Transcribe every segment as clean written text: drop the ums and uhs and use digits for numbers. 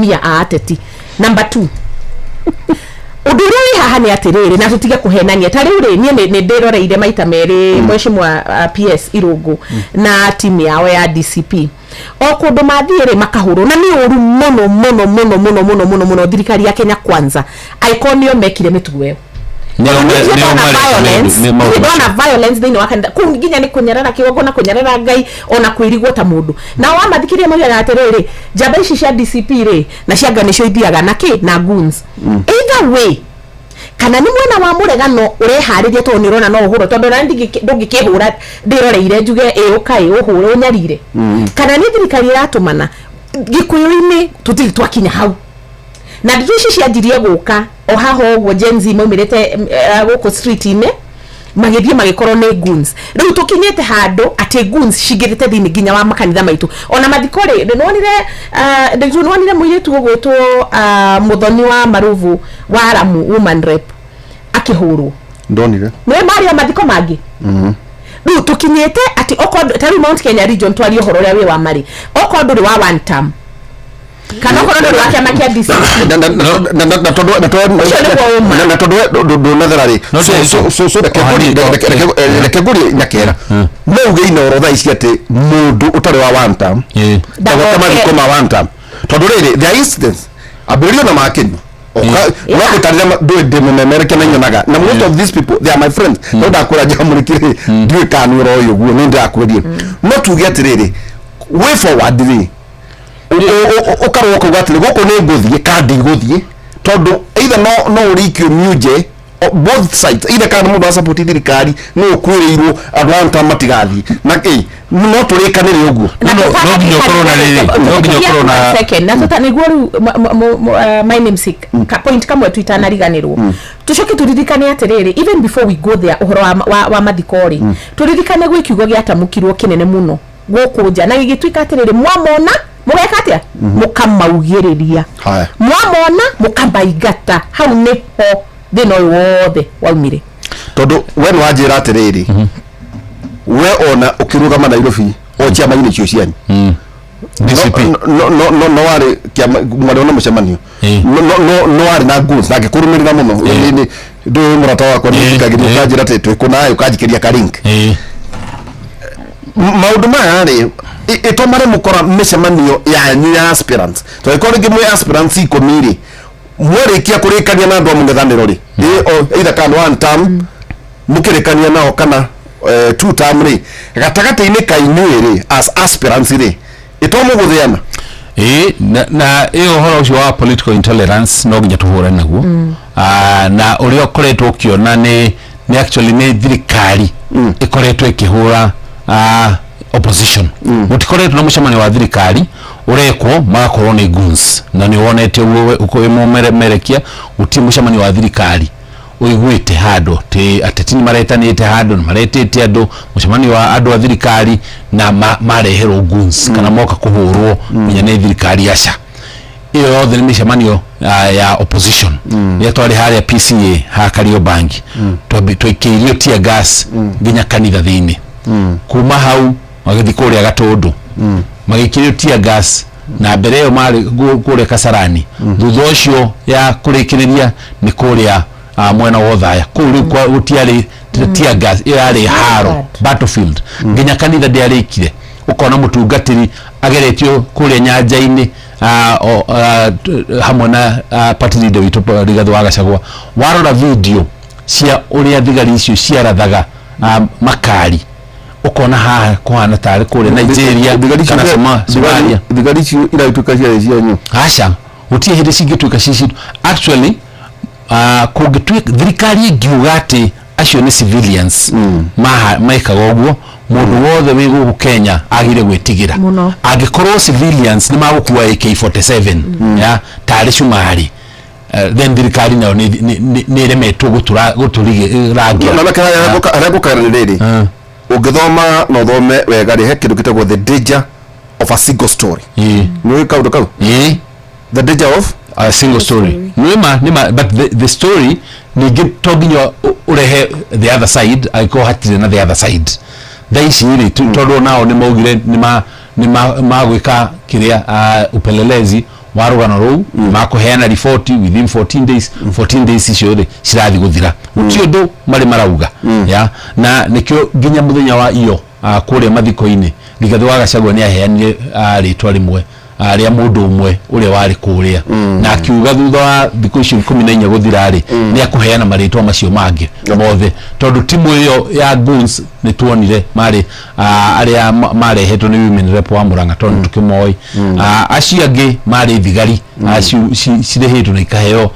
Atumia a ateti. Number two, ũndũ ũrĩa wĩ haha nĩ atĩrĩrĩ, na tũtige kũhenania, ta rĩu rĩ, niĩ nĩ ndĩroreire maita merĩ mheshimiwa PS Irũngũ na timu yao ya DCP o kũndũ mathiĩ rĩ, makahũrwo, na nĩ ũru mũno mũno mũno mũno mũno mũno mũno. Thirikari ya Kenya Kwanza angĩkorwo nĩo mekire mĩtugo ĩyo. Nĩo Nĩo ndona violence, nĩ maũndũ nĩ ndona macio. Violence thĩinĩ wa kanitha kũu, nginya nĩ kũnyarara kĩgongona, kũnyarara Ngai, ona kwĩrigwo ta mũndũ. Nao wamathikĩrĩria maugaga atĩrĩrĩ, njamba ici cia DCP rĩ, na cia nga nĩcio ithiaga na kĩ na goons. Either way, kana nĩ mwena wa mũregano ũreharĩria, tondũ nĩ ũrona no ũhũrwo, tondũ ona ndũngĩkĩhũra ndĩroreire njuge ĩ ũka ĩ ũhũre ũnyarire, kana nĩ thirikari ĩratũmana. Gĩkũyũ-inĩ tũtirĩ twakinya hau, na ndeto ici cianjirie gũka o haha ũguo, Gen Z maumĩrĩte gũkũ street-inĩ, magĩthiĩ magĩkorwo nĩ goons. Rĩu tũkinyĩte handũ atĩ goons cingĩrĩte thĩinĩ nginya wa makanitha maitũ, ona mathiko rĩ. Nĩwonire mũirĩtu ũgwĩtwo Mũthoni wa Maruvu wa Ramu woman rep akĩhũrwo? Ndonire. Nĩwe marĩ o mathiko mangĩ. Rĩu tũkinyĩte atĩ okorwo ta rĩu Mount Kenya region, twarie ũhoro ũrĩa wĩ wa marĩ, okorwo ndũrĩ wa one term kana okorwo ndũrĩ wa kĩama kĩa DCP. Na tondũ Ũcio nĩguo ũma. Na tondũ we ndũnathera rĩ, No, so reke o ngũrie. hanini, Reke ngũrie Nyakera, no uge Inooro thaa ici atĩ mũndũ ũtarĩ wa one term ndagoka mathiko ma one term? Tondũ rĩrĩ, there are incidents ambĩrĩrio na makĩnyua ũgagũtarĩra ndũĩ ndĩ mũmemerekia na nyonaga, na most of these people, they are my friends. No ndakwĩra njamũrĩki rĩ, ndiũĩ kana nĩ ũroĩ ũguo nĩ ndĩrakwĩrie, no tuge atĩrĩrĩ, way forward rĩ, ũkarwo ũkauga atĩrĩ, gũkũ nĩ ngũthiĩ ka ndigũthiĩ, tondũ either no ũrĩikio miunje both sides, either kana mũndũ wa support thirikari no ũkwĩrĩirwo andũ aya ta matigathiĩ na ĩ no tũrĩkanĩre ũguo. No nginya ũkorwo na rĩrĩ, no nginya ũkorwo na Second, na tuta niguo riu my namesake ka point kamwe tu itanariganirwo, tucoke turirikane atiriri, even before we go there, uhoro wa mathiko ri, turirikane gwĩ kiugo gĩatamũkirwo kĩnene mũno gũkũ nja na gĩgĩtuĩka atĩrĩrĩ, mwamona mũgeka atĩa? Mũkamaugĩrĩria. Haya. Mwamona mũkamaingata. Hau nĩho thĩna ũyũ wothe waumire. Tondũ we nĩ wanjĩra atĩrĩrĩ, we ona ũkĩrũgama Nairobi o ciama-inĩ icio cianyu, DCP. no warĩ kĩama mwarĩ ona mũcemanio, no warĩ na goons na ngĩkũrũmĩrĩra mũno. Ndũĩ mũrata wakwa, nĩ thikagĩria, ũkanjĩra atĩ twĩ kũna, ũkanjikĩria ka link. Maũndũ maya rĩ, ĩtũmare mũkora mĩcemanio yanyu ya aspirants, tondũ ĩkorwo rĩngĩ mwĩ aspirants 10 rĩ, mwarĩkia kũrĩkania na andũ a mũng'ethanĩro rĩ, either kana one term mũkĩrĩkania nao kana two term rĩ, gatagatĩ-inĩ ka inyuĩ rĩ, as aspirants rĩ, ĩto mũgũthĩana? Ĩĩ, na ĩyo ũhoro ũcio wa political intolerance no nginya tũhũrane naguo. Na ũrĩa ũkoretwo ũkĩona nĩ actually nĩ thirikari ĩkoretwo ĩkĩhũra opposition. Gũtikoretwo na mũcemanio wa thirikari ũrekwo magakorwo nĩ goons, na nĩ wonete ũguo wĩ mũmerekia. Gũtirĩ mũcemanio wa thirikari ũiguĩte handũ atĩ ateti nĩ maretanĩte handũ, nĩ maretĩte andũ mũcemanio wa andũ a thirikari na mareherwo goons kana moka kũhũrwo nginya nĩ thirikari. Aca, ĩyo yothe nĩ mĩcemanio ya opposition. Rĩrĩa twarĩ harĩa PCA ha Kariobangi, twaikĩirio tear gas nginya kanitha thĩinĩ. Kuma hau magĩthiĩ kũrĩa Gatũndũ, magĩikĩrio tear gas, na mbere ĩyo marĩ kũrĩa Kasarani. Thutha ũcio ya kũrĩkĩrĩria nĩ kũrĩa mwena wa Othaya kũu. Rĩu gũtiarĩ tear gas, ĩyo yarĩ haro. Bad. Battlefield nginya kanitha ndĩarĩkire, ũkona mũtungatĩri ageretio kũrĩa nyanja-inĩ hamwe na party leader witũ Rigathĩ wa Gachagua. Warora video cia ũrĩa thigari icio ciarathaga makari, ũkona haha kũhana tarĩ kũrĩa Nigeria Thigari icio kana Somalia. Thigari icio iratuĩka ciarĩ cianyu? Aca, gũtirĩ hĩndĩ cingĩtuĩka cicitũ. Actually, kũngĩtuĩka thirikari ĩngiuga atĩ acio nĩ civilians mekaga ũguo, mũndũ wothe wĩ gũkũ Kenya agire gwĩtigĩra. Mũno. Angĩkorwo civilians nĩ magũkua AK47 ya tarĩ cumari, then thirikari nayo nĩ ĩremetwo gũtũrangĩra. Na harĩa ngũkaĩra nĩ rĩrĩ, ũngĩthoma na ũthome wega rĩ, he kĩndũ gĩtagwo the danger of a single story. Nĩ ũĩ kaũndũ kau? Ĩĩ. The danger of a single story, nĩma, but the story ningĩ to nginya ũrehe the other side angĩkorwo hatirĩ na the other side. Thaa ici rĩ, tondũ nao nĩ maugire nĩ magwĩka kĩrĩa upelelezi Wa rũgano rũu makũheana riboti within 14 days. 14 days icio rĩ cirathi gũthira, gũtirĩ ũndũ marĩ marauga ya. Na nĩkĩo nginya mũthenya wa iyo kũrĩa mathiko-inĩ, Rigathĩ wa Gachagua nĩ aheanire rĩtwa rĩmwe rĩa mũndũ ũmwe ũrĩa warĩ kũrĩa, na akiuga thutha wa thikũ icio 14 gũthira rĩ, nĩ akũheana marĩtwa macio mangĩ mothe, tondũ timu ĩyo ya goons nĩ tuonire marĩ arĩa marehetwo nĩ women rep wa Murang'a, tondũ tũkĩmoĩ. Acio angĩ marĩ thigari cirĩhĩtwo na ikaheo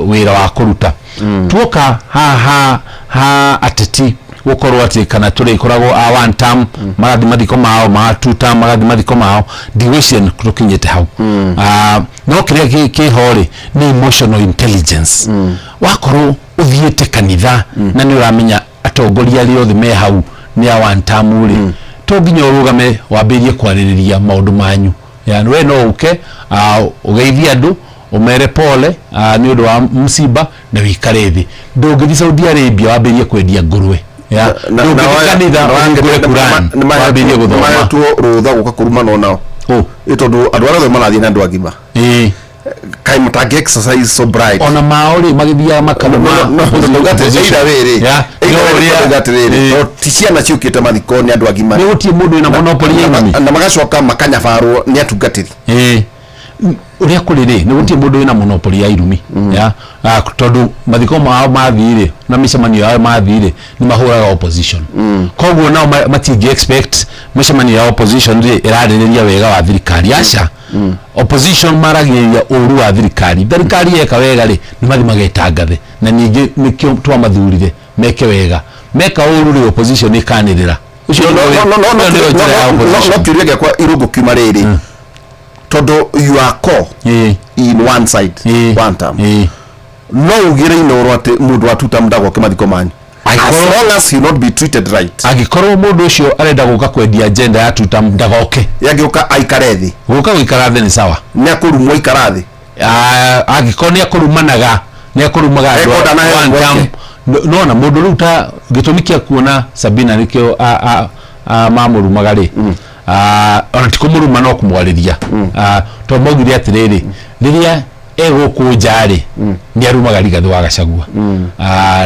wĩra wa kũruta. Tuoka haha ha ateti gũkorwo atĩ kana tũrĩkoragwo a one term magathiĩ mathiko mao, ma two term magathiĩ mathiko mao, ndigwĩciria nĩ tũkinyĩte hau. No kĩrĩa kĩho rĩ nĩ emotional intelligence. Wakorwo ũthiĩte kanitha na nĩ ũramenya atongoria arĩa othe me hau nĩ a one term rĩ, to nginya ũrũgame wambĩrĩrie kwarĩrĩria maũndũ manyu. Yani we no ũke ũgeithie andũ, ũmere pole nĩ ũndũ wa msiba na wĩikare thĩ. Ndũngĩthiĩ Saudi Arabia wambĩrĩrie kwendia ngũrwe ya. Ndũngĩthiĩ kanitha ũhingũre Quran wambĩrĩrie gũthoma. Mahetwo rũtha gũka kũrumana nao. Ũ. Ĩ tondũ andũ arĩa othe marathiĩ na andũ agima, kaĩ mũtangĩ exercise sobriety? Ona mao rĩ, magĩthiaga makaruma. Ndauga atĩ either way rĩ, Ya, either no way ũrĩa- ndauga atĩrĩrĩ, to ti ciana ciũkĩte mathiko, nĩ andũ agima. Nĩ gũtirĩ mũndũ wĩna monopoly ya irumi. Na magacoka makanyabarwo nĩ atungatĩri. Ĩĩ, ũrĩa kũrĩ rĩ, nĩ gũtirĩ mũndũ wĩna monopoly ya irumi ya. Tondũ mathiko mao mathiĩ rĩ, na mĩcemanio yao mathiĩ rĩ, nĩ mahũraga opposition. Koguo nao matingĩ expect mĩcemanio ya opposition rĩ ĩrarĩrĩria wega wa thirikari. Aca, opposition maragĩrĩria ũru wa thirikari. Thirikari yeka wega rĩ, nĩ mathi magetangathe, na ningĩ nĩkĩo twamathurire meke wega. Meka ũru rĩ, opposition ĩkanĩrĩra. Ũcio nĩyo njĩra ya No opposition. Kĩũria gĩakwa irũngũ kiuma rĩrĩ, tondũ you are core in one side, one term, no ugire Inooro atĩ mũndũ wa two term ndagoke mathiko manyu as long as he not be treated right? Angĩkorwo mũndũ ũcio arenda gũka kwendia agenda ya two term, ndagoke. Yangĩũka aikare thĩ? Gũka gũikara thĩ nĩ sawa. Nĩ akũrumwo aikara thĩ? Angĩkorwo nĩ akũrumanaga, nĩ akũrumaga andũ Ekonda na one gwake. term. Nona mũndũ rĩu ta gĩtũmi kĩa kuona Sabina nĩkĩo mamũrumaga rĩ, ona ti kũmũruma no kũmwarĩria. Tondũ maugire atĩrĩrĩ, rĩrĩa egũkũ nja rĩ, nĩ arumaga Rigathĩ wa Gachagua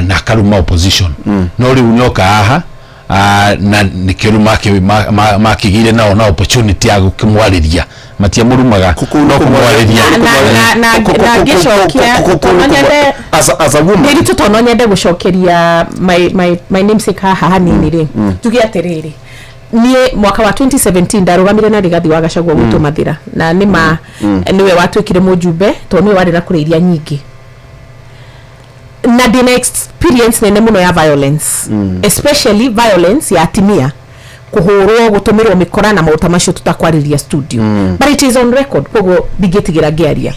na akaruma opposition, no rĩu nĩoka haha na nĩkĩo rĩu makĩgĩire nao na opportunity ya gũkĩmwarĩria. Matiamũrumaga, no kũmwarĩria. Na ngĩcokia, tondũ nyende As a woman. Ndĩritũ, tondũ no nyende gũcokeria my namesake haha hanini rĩ, njuge atĩrĩrĩ, niĩ mwaka wa 2017 ndarũgamire na Rigathi wa Gachagua gwitũ Mathĩra, na nĩma nĩwe watuĩkire mũjumbe tondũ nĩwe warĩ na kũrĩa iria nyingĩ, na ndĩna experience nene mũno ya violence, especially violence ya atimia, kũhũrwo, gũtũmĩrwo mĩkora na maũndũ ta macio tũtakwarĩria studio, but it is on record, koguo ndingĩtigĩra ngĩaria.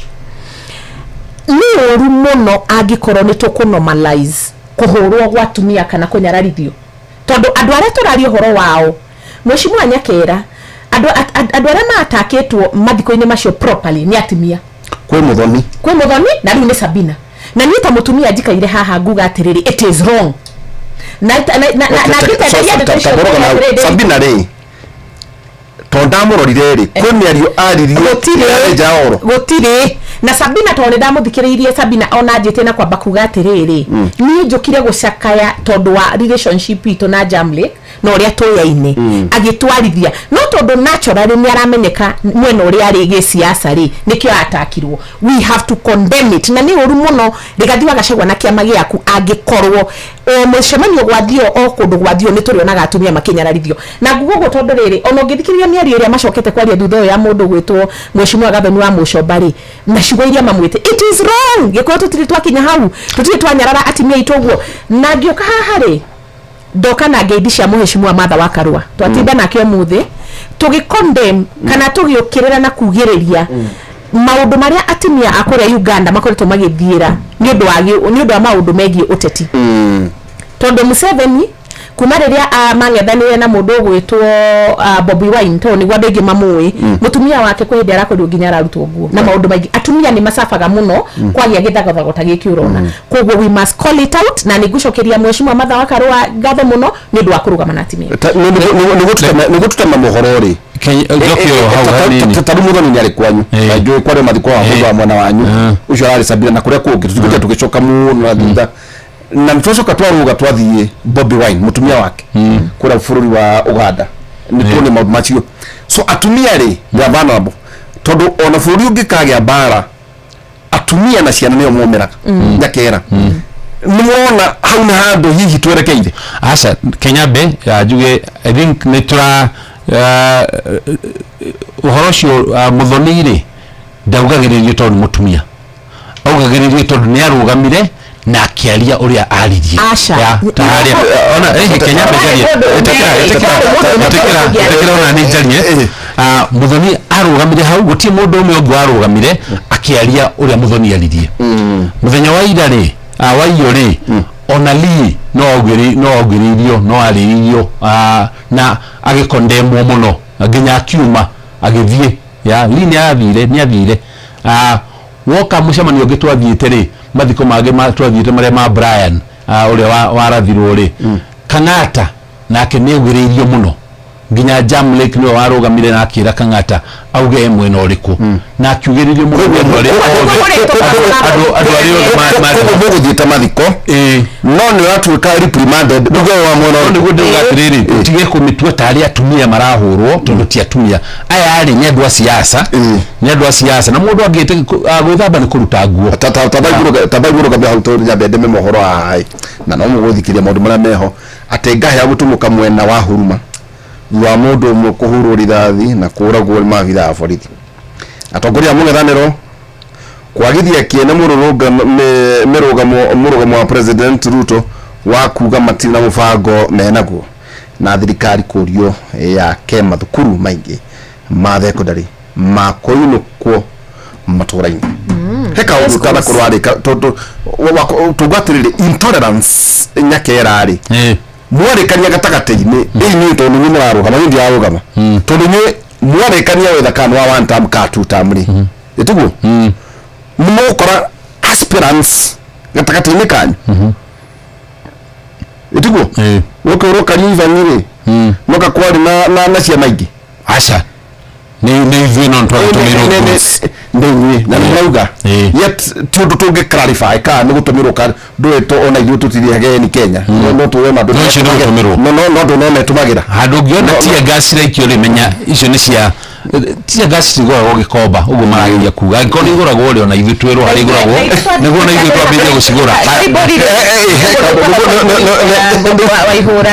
Nĩ ũru mũno angĩkorwo nĩ tũkũ-normalize kũhũrwo gwa atumia kana kũnyararithio, tondũ andũ arĩa tũraria ũhoro wao, Mheshimiwa Nyakera, andũ arĩa matakĩtwo mathiko-inĩ macio properly nĩ atumia. Kwĩ Mũthoni. Kwĩ Mũthoni, na rĩu nĩ Sabina. Na niĩ ta mũtumia njikaire haha nguga atĩrĩrĩ, it is wrong, na ngĩtenderia ndeto icio nguga atĩrĩrĩ, Sabina rĩ, tondũ ndamũrorire rĩ, kwĩ mĩario aririe Gũtirĩ. nja oro. Gũtirĩ na Sabina, tondũ nĩ ndamũthikĩrĩirie Sabina ona njĩte na kwamba kuga atĩrĩrĩ, niĩ njũkire gũcakaya tondũ wa relationship itũ na Jamlake na ũrĩa tũyaine agĩtwarithia, no tondũ naturally nĩ aramenyeka mwena ũrĩa arĩ gĩsiasa rĩ, nĩkĩo atakirwo. We have to condemn it, na nĩ ũru mũno, Rigathi wa Gachagua na kĩama gĩaku, angĩkorwo o mũcemanio gwathio, o kũndũ gwathio, nĩ tũrĩonaga atumia makĩnyararithio. Na nguga ũguo tondũ rĩrĩ, ona ũngĩthikĩrĩria mĩario ĩrĩa macokete kwaria thutha ũyũ ya mũndũ gwĩtwo Mheshimiwa Gathoni wa Mũcomba rĩ, na ciugo iria mamwĩte, it is wrong. Gĩkũyũ tũtirĩ twakinya hau, tũtirĩ twanyarara atumia aitũ ũguo. Na ngĩũka haha rĩ, ndoka na ngeithi cia Mũheshimiwa Martha wa Karua. Twatinda nake ũmũthĩ tũgĩ condemn kana tũgĩũkĩrĩra na kugĩrĩria maũndũ marĩa atumia a kũrĩa Uganda makoretwo magĩthiĩra nĩ ũndũ wa maũndũ megiĩ ũteti, tondũ Museveni Kuma rĩrĩa mang'ethanĩire na mũndũ ũgwĩtwo Bobi Wine, tondũ nĩguo andũ aingĩ mamũĩ, mũtumia wake kwĩ hĩndĩ arakorirwo nginya ararutwo nguo na maũndũ maingĩ. Atumia nĩ macabaga mũno kwagĩa gĩthagothago ta gĩkĩ ũrona. Koguo we must call it out, na nĩ ngũcokeria Mheshimiwa Martha wa Karũa ngatho mũno nĩ ũndũ wa kũrũgama na atumia. Nĩ gũtutema mohoro rĩ. Njoki o hau hanini. Tarĩu Mũthoni nĩ arĩ kwanyu. Na njũĩ kwarĩ mathiko wa mũndũ wa mwena wanyu ũcio ararĩ Sabina na kũrĩa kũngĩ tũtigũte tũgĩcoka mũno na thutha, na nĩtwacoka twarũga twathiĩ Bobi Wine, mũtumia wake kũrĩa bũrũri wa Uganda, nĩ tuone maũndũ macio. So atumia rĩ, they are vulnerable, tondũ ona bũrũri ũngĩkagĩa mbara, atumia na ciana nĩo momeraga. Nyakera, nĩ mũrona hau nĩ handũ hihi twerekeire? Aca, Kenya be ya njuge, I think nĩ tura ũhoro ũcio, Mũthoni rĩ, ndaugagĩrĩrio tondũ nĩ mũtumia, augagĩrĩrio tondũ nĩ arũgamire na akĩaria ũrĩa aririe. Aca. Ya, ta harĩa ona Kenya be njarie. Ĩtĩkĩra, ĩtĩkĩra, ĩtĩkĩra, ĩtĩkĩra, ona nĩ njarie. Mũthoni arũgamire hau, gũtirĩ mũndũ ũmwe ũngĩ warũgamire akĩaria ũrĩa Mũthoni aririe mũthenya wa ira rĩ, wa iyo rĩ. Ona Lee no augĩrĩirio, no arĩirio, na agĩkondemwo mũno nginya akiuma agĩthiĩ. Ya Lee nĩ athire, nĩ athire. Woka mũcemanio ũngĩ twathiĩte rĩ, mathiko mangĩ twathiĩte marĩa ma Brian, ũrĩa warathirwo rĩ, Kang'ata nake nĩ augĩrĩirio mũno nginya Jam Lake nĩwe warũgamire na akĩra Kang'ata auge e mwena ũrĩkũ, na akiugĩrĩrio mũno nĩ andũ arĩa othe, andũ arĩa othe Koguo mũgũthiĩte mathiko, no nĩ ũratuĩka reprimanded nĩguo wa mwena No ũrĩkũ? Nĩguo ndauga atĩrĩrĩ, tũtige kũmĩtua tarĩ atumia marahũrwo, tondũ ti atumia aya rĩ, nĩ andũ a siasa. Nĩ andũ a siasa, na mũndũ angĩte gwĩthamba nĩ kũruta nguo. Tambai mũrũgamia hau, tondũ nyambe ndeme mohoro haha ĩ, na no mũgũthikĩria maũndũ marĩa meho atĩ ngahĩa gũtumũka mwena wa Huruma thutha wa mũndũ ũmwe kũhũrwo rithathi na kũragwo nĩ maabithaa a borithi. Atongoria a mũng'ethanĩro kwagithia kĩene mũrũgamo wa President Ruto wa kuga matirĩ na mũbango menaguo, na thirikari kũrio yake mathukuru maingĩ ma thekondarĩ makũinũkwo matũra-inĩ. He kaũndũ ũtanakorwo arĩka, tondũ tuga atĩrĩrĩ, intolerance, Nyakera rĩ, mwarĩkania gatagatĩ-inĩ ĩ inyuĩ, tondũ inyuĩ mũrarũgama, niĩ ndirarũgama, tondũ inyuĩ mwarĩkania wetha kana wa one term ka two term rĩ, ĩtiguo nĩ mũgũkora aspirants gatagatĩ-inĩ kanyu, ĩtiguo gũkĩũrwo Kariuthani rĩ, noka kwarĩ na ciama ingĩ. Aca, nĩ ithuĩ no twagĩtũmĩirwo groups. Nĩ inyuĩ na nĩ mũrauga, yet ti ũndũ tũngĩ clarify kana nĩ gũtũmĩrwo ka ndũĩ ona ithuĩ tũtirĩ ageni Kenya, no tũwe ma No, icio nĩ gũtũmĩrwo. No no metũmagĩra. Handũ ũngĩona tear gas ciraikio rĩ, menya icio nĩ cia tear gas, cigũragwo Gĩkomba, ũguo marageria kuga. Angĩkorwo nĩ igũragwo rĩ, ona ithuĩ twĩrwo harĩa igũragwo nĩguo ona ithuĩ twambĩrĩrie gũcigũra. Wa ihũra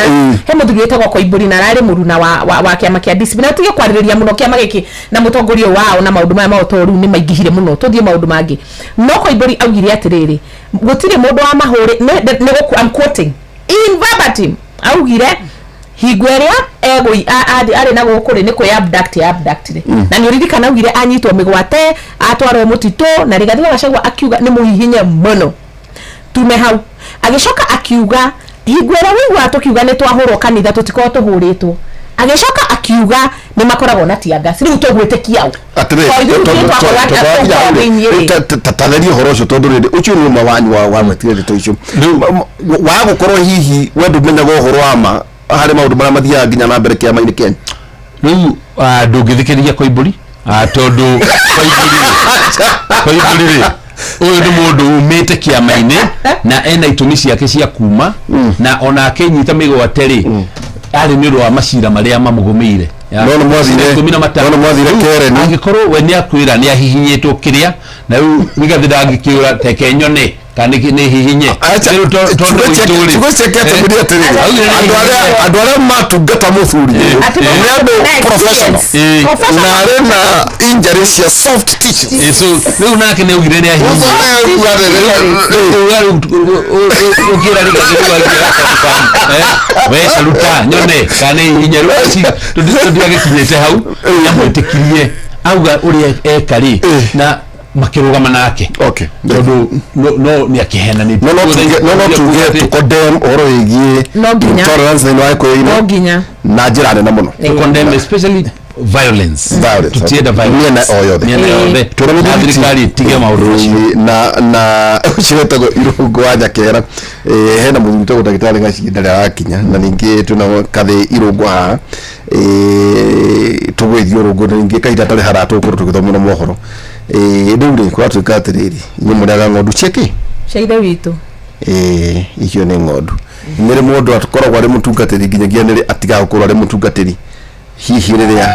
he mũthuri wĩtagwo Koimbũri na ararĩ mũruna wa kĩama kĩa DCP, na tũtige kwarĩrĩria mũno kĩama gĩkĩ na mũtongoria ũyũ wao na maũndũ maya mao, tondũ rĩu nĩ maingĩhire mũno, tũthiĩ maũndũ mangĩ. No Koimbũri augire atĩrĩrĩ, gũtirĩ mũndũ wa mahũrĩ nĩ I'm quoting in verbatim, augire hingo ĩrĩa arĩ na gũkũ rĩ, nĩ kwĩ abduct ya abduct rĩ, na nĩ ũririkana augire anyitwo mĩgwate atwarwo mũtitũ, na Rigathi wa Gachagua akiuga nĩ mũhihinye mũno. Tume hau, agĩcoka akiuga hingo ĩrĩa wĩiguaga tũkiuga nĩ twahũrwo kanitha, tũtikorwo tũhũrĩtwo. Agĩcoka akiuga nĩ makoragwo na tear gas. Rĩu tũgwĩtĩkia ũ? Atĩrĩ, Tondũ ithuĩ twakorwo kũu thĩinĩ rĩ. Tatheria ũhoro ũcio, tondũ rĩrĩ, ũcio nĩ ũmwe wanyu wa gwetire ndeto icio wa gũkorwo hihi we ndũmenyaga ũhoro wa ma harĩ maũndũ marĩa mathiaga nginya na mbere kĩama-inĩ kĩanyu. Rĩu ndũngĩthikĩrĩria Koimbũri, tondũ Koimbũri rĩ, ũyũ nĩ mũndũ umĩte kĩama-inĩ na ena itũmi ciake cia kuma, na ona akĩnyita mĩgwate rĩ, arĩ nĩ ũndũ wa macira marĩa mamũgũmĩire. Ya, No nĩ mwathire- 15. No nĩ mwathire Rĩu, Karen. Angĩkorwo we nĩ akwĩra nĩ ahihinyĩtwo kĩrĩa, na rĩu Rigathĩ ndangĩkĩũra teke nyone kana nĩ hihinye. Acha, Rĩu tondũ gwitũ rĩ, ciugo ciake atũmĩrie atĩrĩrĩ, Augire nĩ andũ arĩa hihinye. andũ arĩa matungata mũthuri ũyũ Atĩ nĩ andũ na professional experience. Professional. Na arĩ na injury cia soft tissues. So rĩu nake nĩ augire nĩ ahihinye. Ũkĩra Rigathĩ rĩu angĩra confirm, we caruta nyone kana nĩ hihinye. Rĩu ici tũtiagĩkinyĩte hau, nyamwĩtĩkirie auga ũrĩa eka rĩ, na Makĩrũgama nake. Tondũ no nĩ akĩhenanĩtie. No tuge tũ condemn ũhoro wĩgiĩ No nginya. intolerance thĩinĩ wa No Gĩkũyũ-inĩ nginya. Na njĩra nene mũno. To condemn especially violence. Violence, Tutienda okay. violence Mĩena o yothe. Mĩena yothe. Twĩna Na mũthuri thirikari ĩtige maũndũ macio. Na ũcio wetagwo Irũngũ wa Nyakera. Hena mũthuri wĩtagwo ndagĩtarĩ Gaciĩ ndarĩ arakinya, na ningĩ twĩna Kathĩ Irũngũ haha. Tũgwĩthiĩ ũrũngũ na ningĩ kahinda tarĩ haha tũgũkorwo tũgĩthomera mohoro. Rĩu rĩ, kũratuĩka atĩrĩrĩ, inyuĩ mũrĩaga ng'ondu cia kĩ? Cia ithe witũ. Icio nĩ ng'ondu. Nĩ rĩ mũndũ akoragwo arĩ mũtungatĩri nginyagia nĩ rĩ atigaga gũkorwo arĩ mũtungatĩri? Hihi rĩrĩa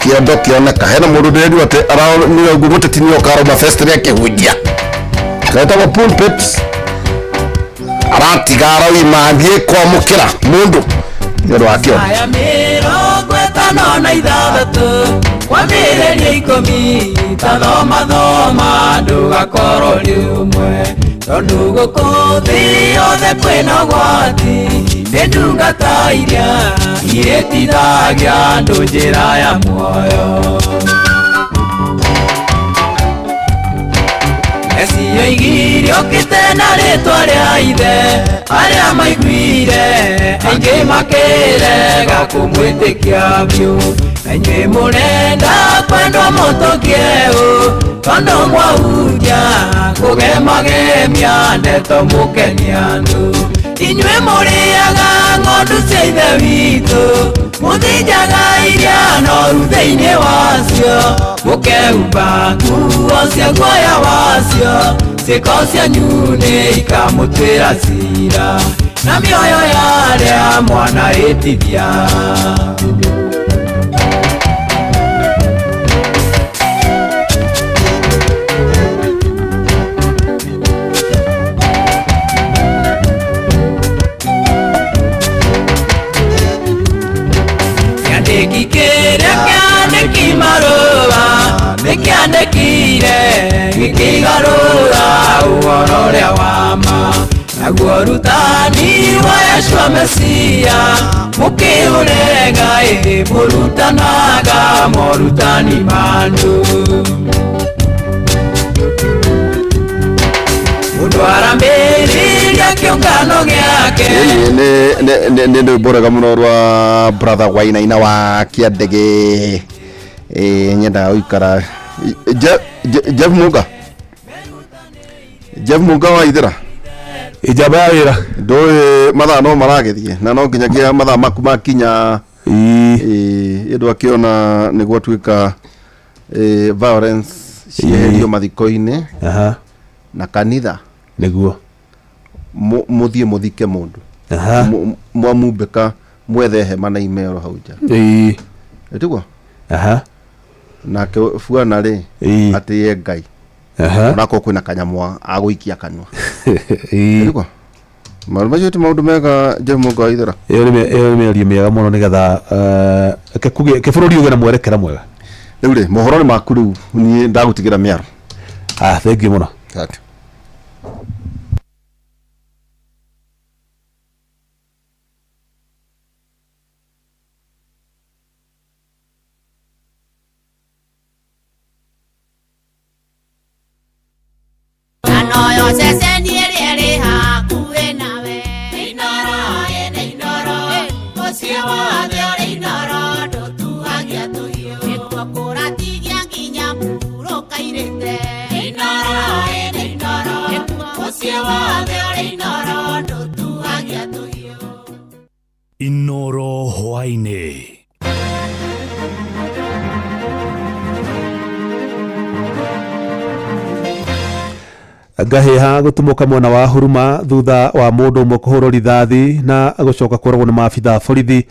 kĩondo kĩoneka, hena mũndũ ndĩrerirwo atĩ aronire ũguo mũteti nĩ oka aroma fest rĩa kĩhunjia getagwo pulpit, aratiga aroima athiĩ kwamũkĩra mũndũ nĩ ũndũ wa kĩondo. Aya 56 kwambĩrĩria 10, tathoma thoma ndũgakorwo rĩ ũmwe, tondũ gũkũ thĩ yothe kwĩna ũgwati, nĩ ndungata iria ihĩtithagia andũ njĩra ya muoyo. Eci oigire okĩte na rĩtwa rĩa ithe, arĩa maiguire aingĩ makĩrega kũmwĩtĩkia biũ. Na inyuĩ mũrenda kwendwo mũtũkie ũ, tondũ mwahunjia kũgemagemia ndeto mũkenia andũ. Inyuĩ mũrĩaga ng'ondu cia ithe witũ, mũthĩnjaga iria noru thĩinĩ wacio, mũkehumba nguo cia guoya wacio, ciĩko cianyu nĩ ikamũtuĩra cira na mĩoyo ya arĩa mwana ĩtithia. Kĩandĩki kĩrĩa kĩandĩki marũa nĩ kĩandĩkire gĩkĩgarũra ũhoro ũrĩa wa ma, naguo ũrutani wa Yeshua Mesia mũkĩũrega, ĩ mũrutanaga morutani ma andũ. Mũndũ arambĩrĩria kĩũngano gĩake. Nĩ rwĩmbo rwega mũno rwa brother Wainaina wa Kĩandege. Nyendaga gũikara. Jeff Munga, Jeff Munga wa Ithĩra. Ijamba ya wĩra. Ndũĩ mathaa no maragĩthiĩ na no nginyagia mathaa maku makinya. Ĩndũ akĩona nĩ gwatuĩka violence cieherio mathiko-inĩ na kanitha. Mũthiĩ mũthike mũndũ, mwamumbĩka mwethe hema na imero hau nja. Ĩtiguo? Nake buana rĩ, atĩye Ngai, onakorwo kwĩna kanyamũ agũikia kanua. Ĩtiguo? Maũndũ macio ti maũndũ mega, Jeff Munga wa Ithĩra. Ĩyo nĩ mĩario mĩega mũno, nĩgetha ke bũrũri ũgĩe na mwerekera mwega. Rĩu rĩ, mohoro nĩ maku rĩu, niĩ ndagũtigĩra mĩaro. Ah, thank you mũno. Asante. Anoyo ceceni ĩrĩa ĩrĩ hakuhĩ nawe. Inooro ĩnĩ Inooro, mũciĩ wothe ũrĩ Inooro, ndũtuagia tũhiũ. Nĩkuo kũratigia nginya mũhurũka irĩte. Inooro ĩnĩ Inooro, mũciĩ wothe ũrĩ Inooro, ndũtuagia tũhiũ. Inoro hwaĩ-inĩ. Ngahĩha gũtumũka mwena wa Huruma thutha wa mũndũ ũmwe kũhũrwo rithathi na gũcoka kũragwo nĩ maabitha a borithi.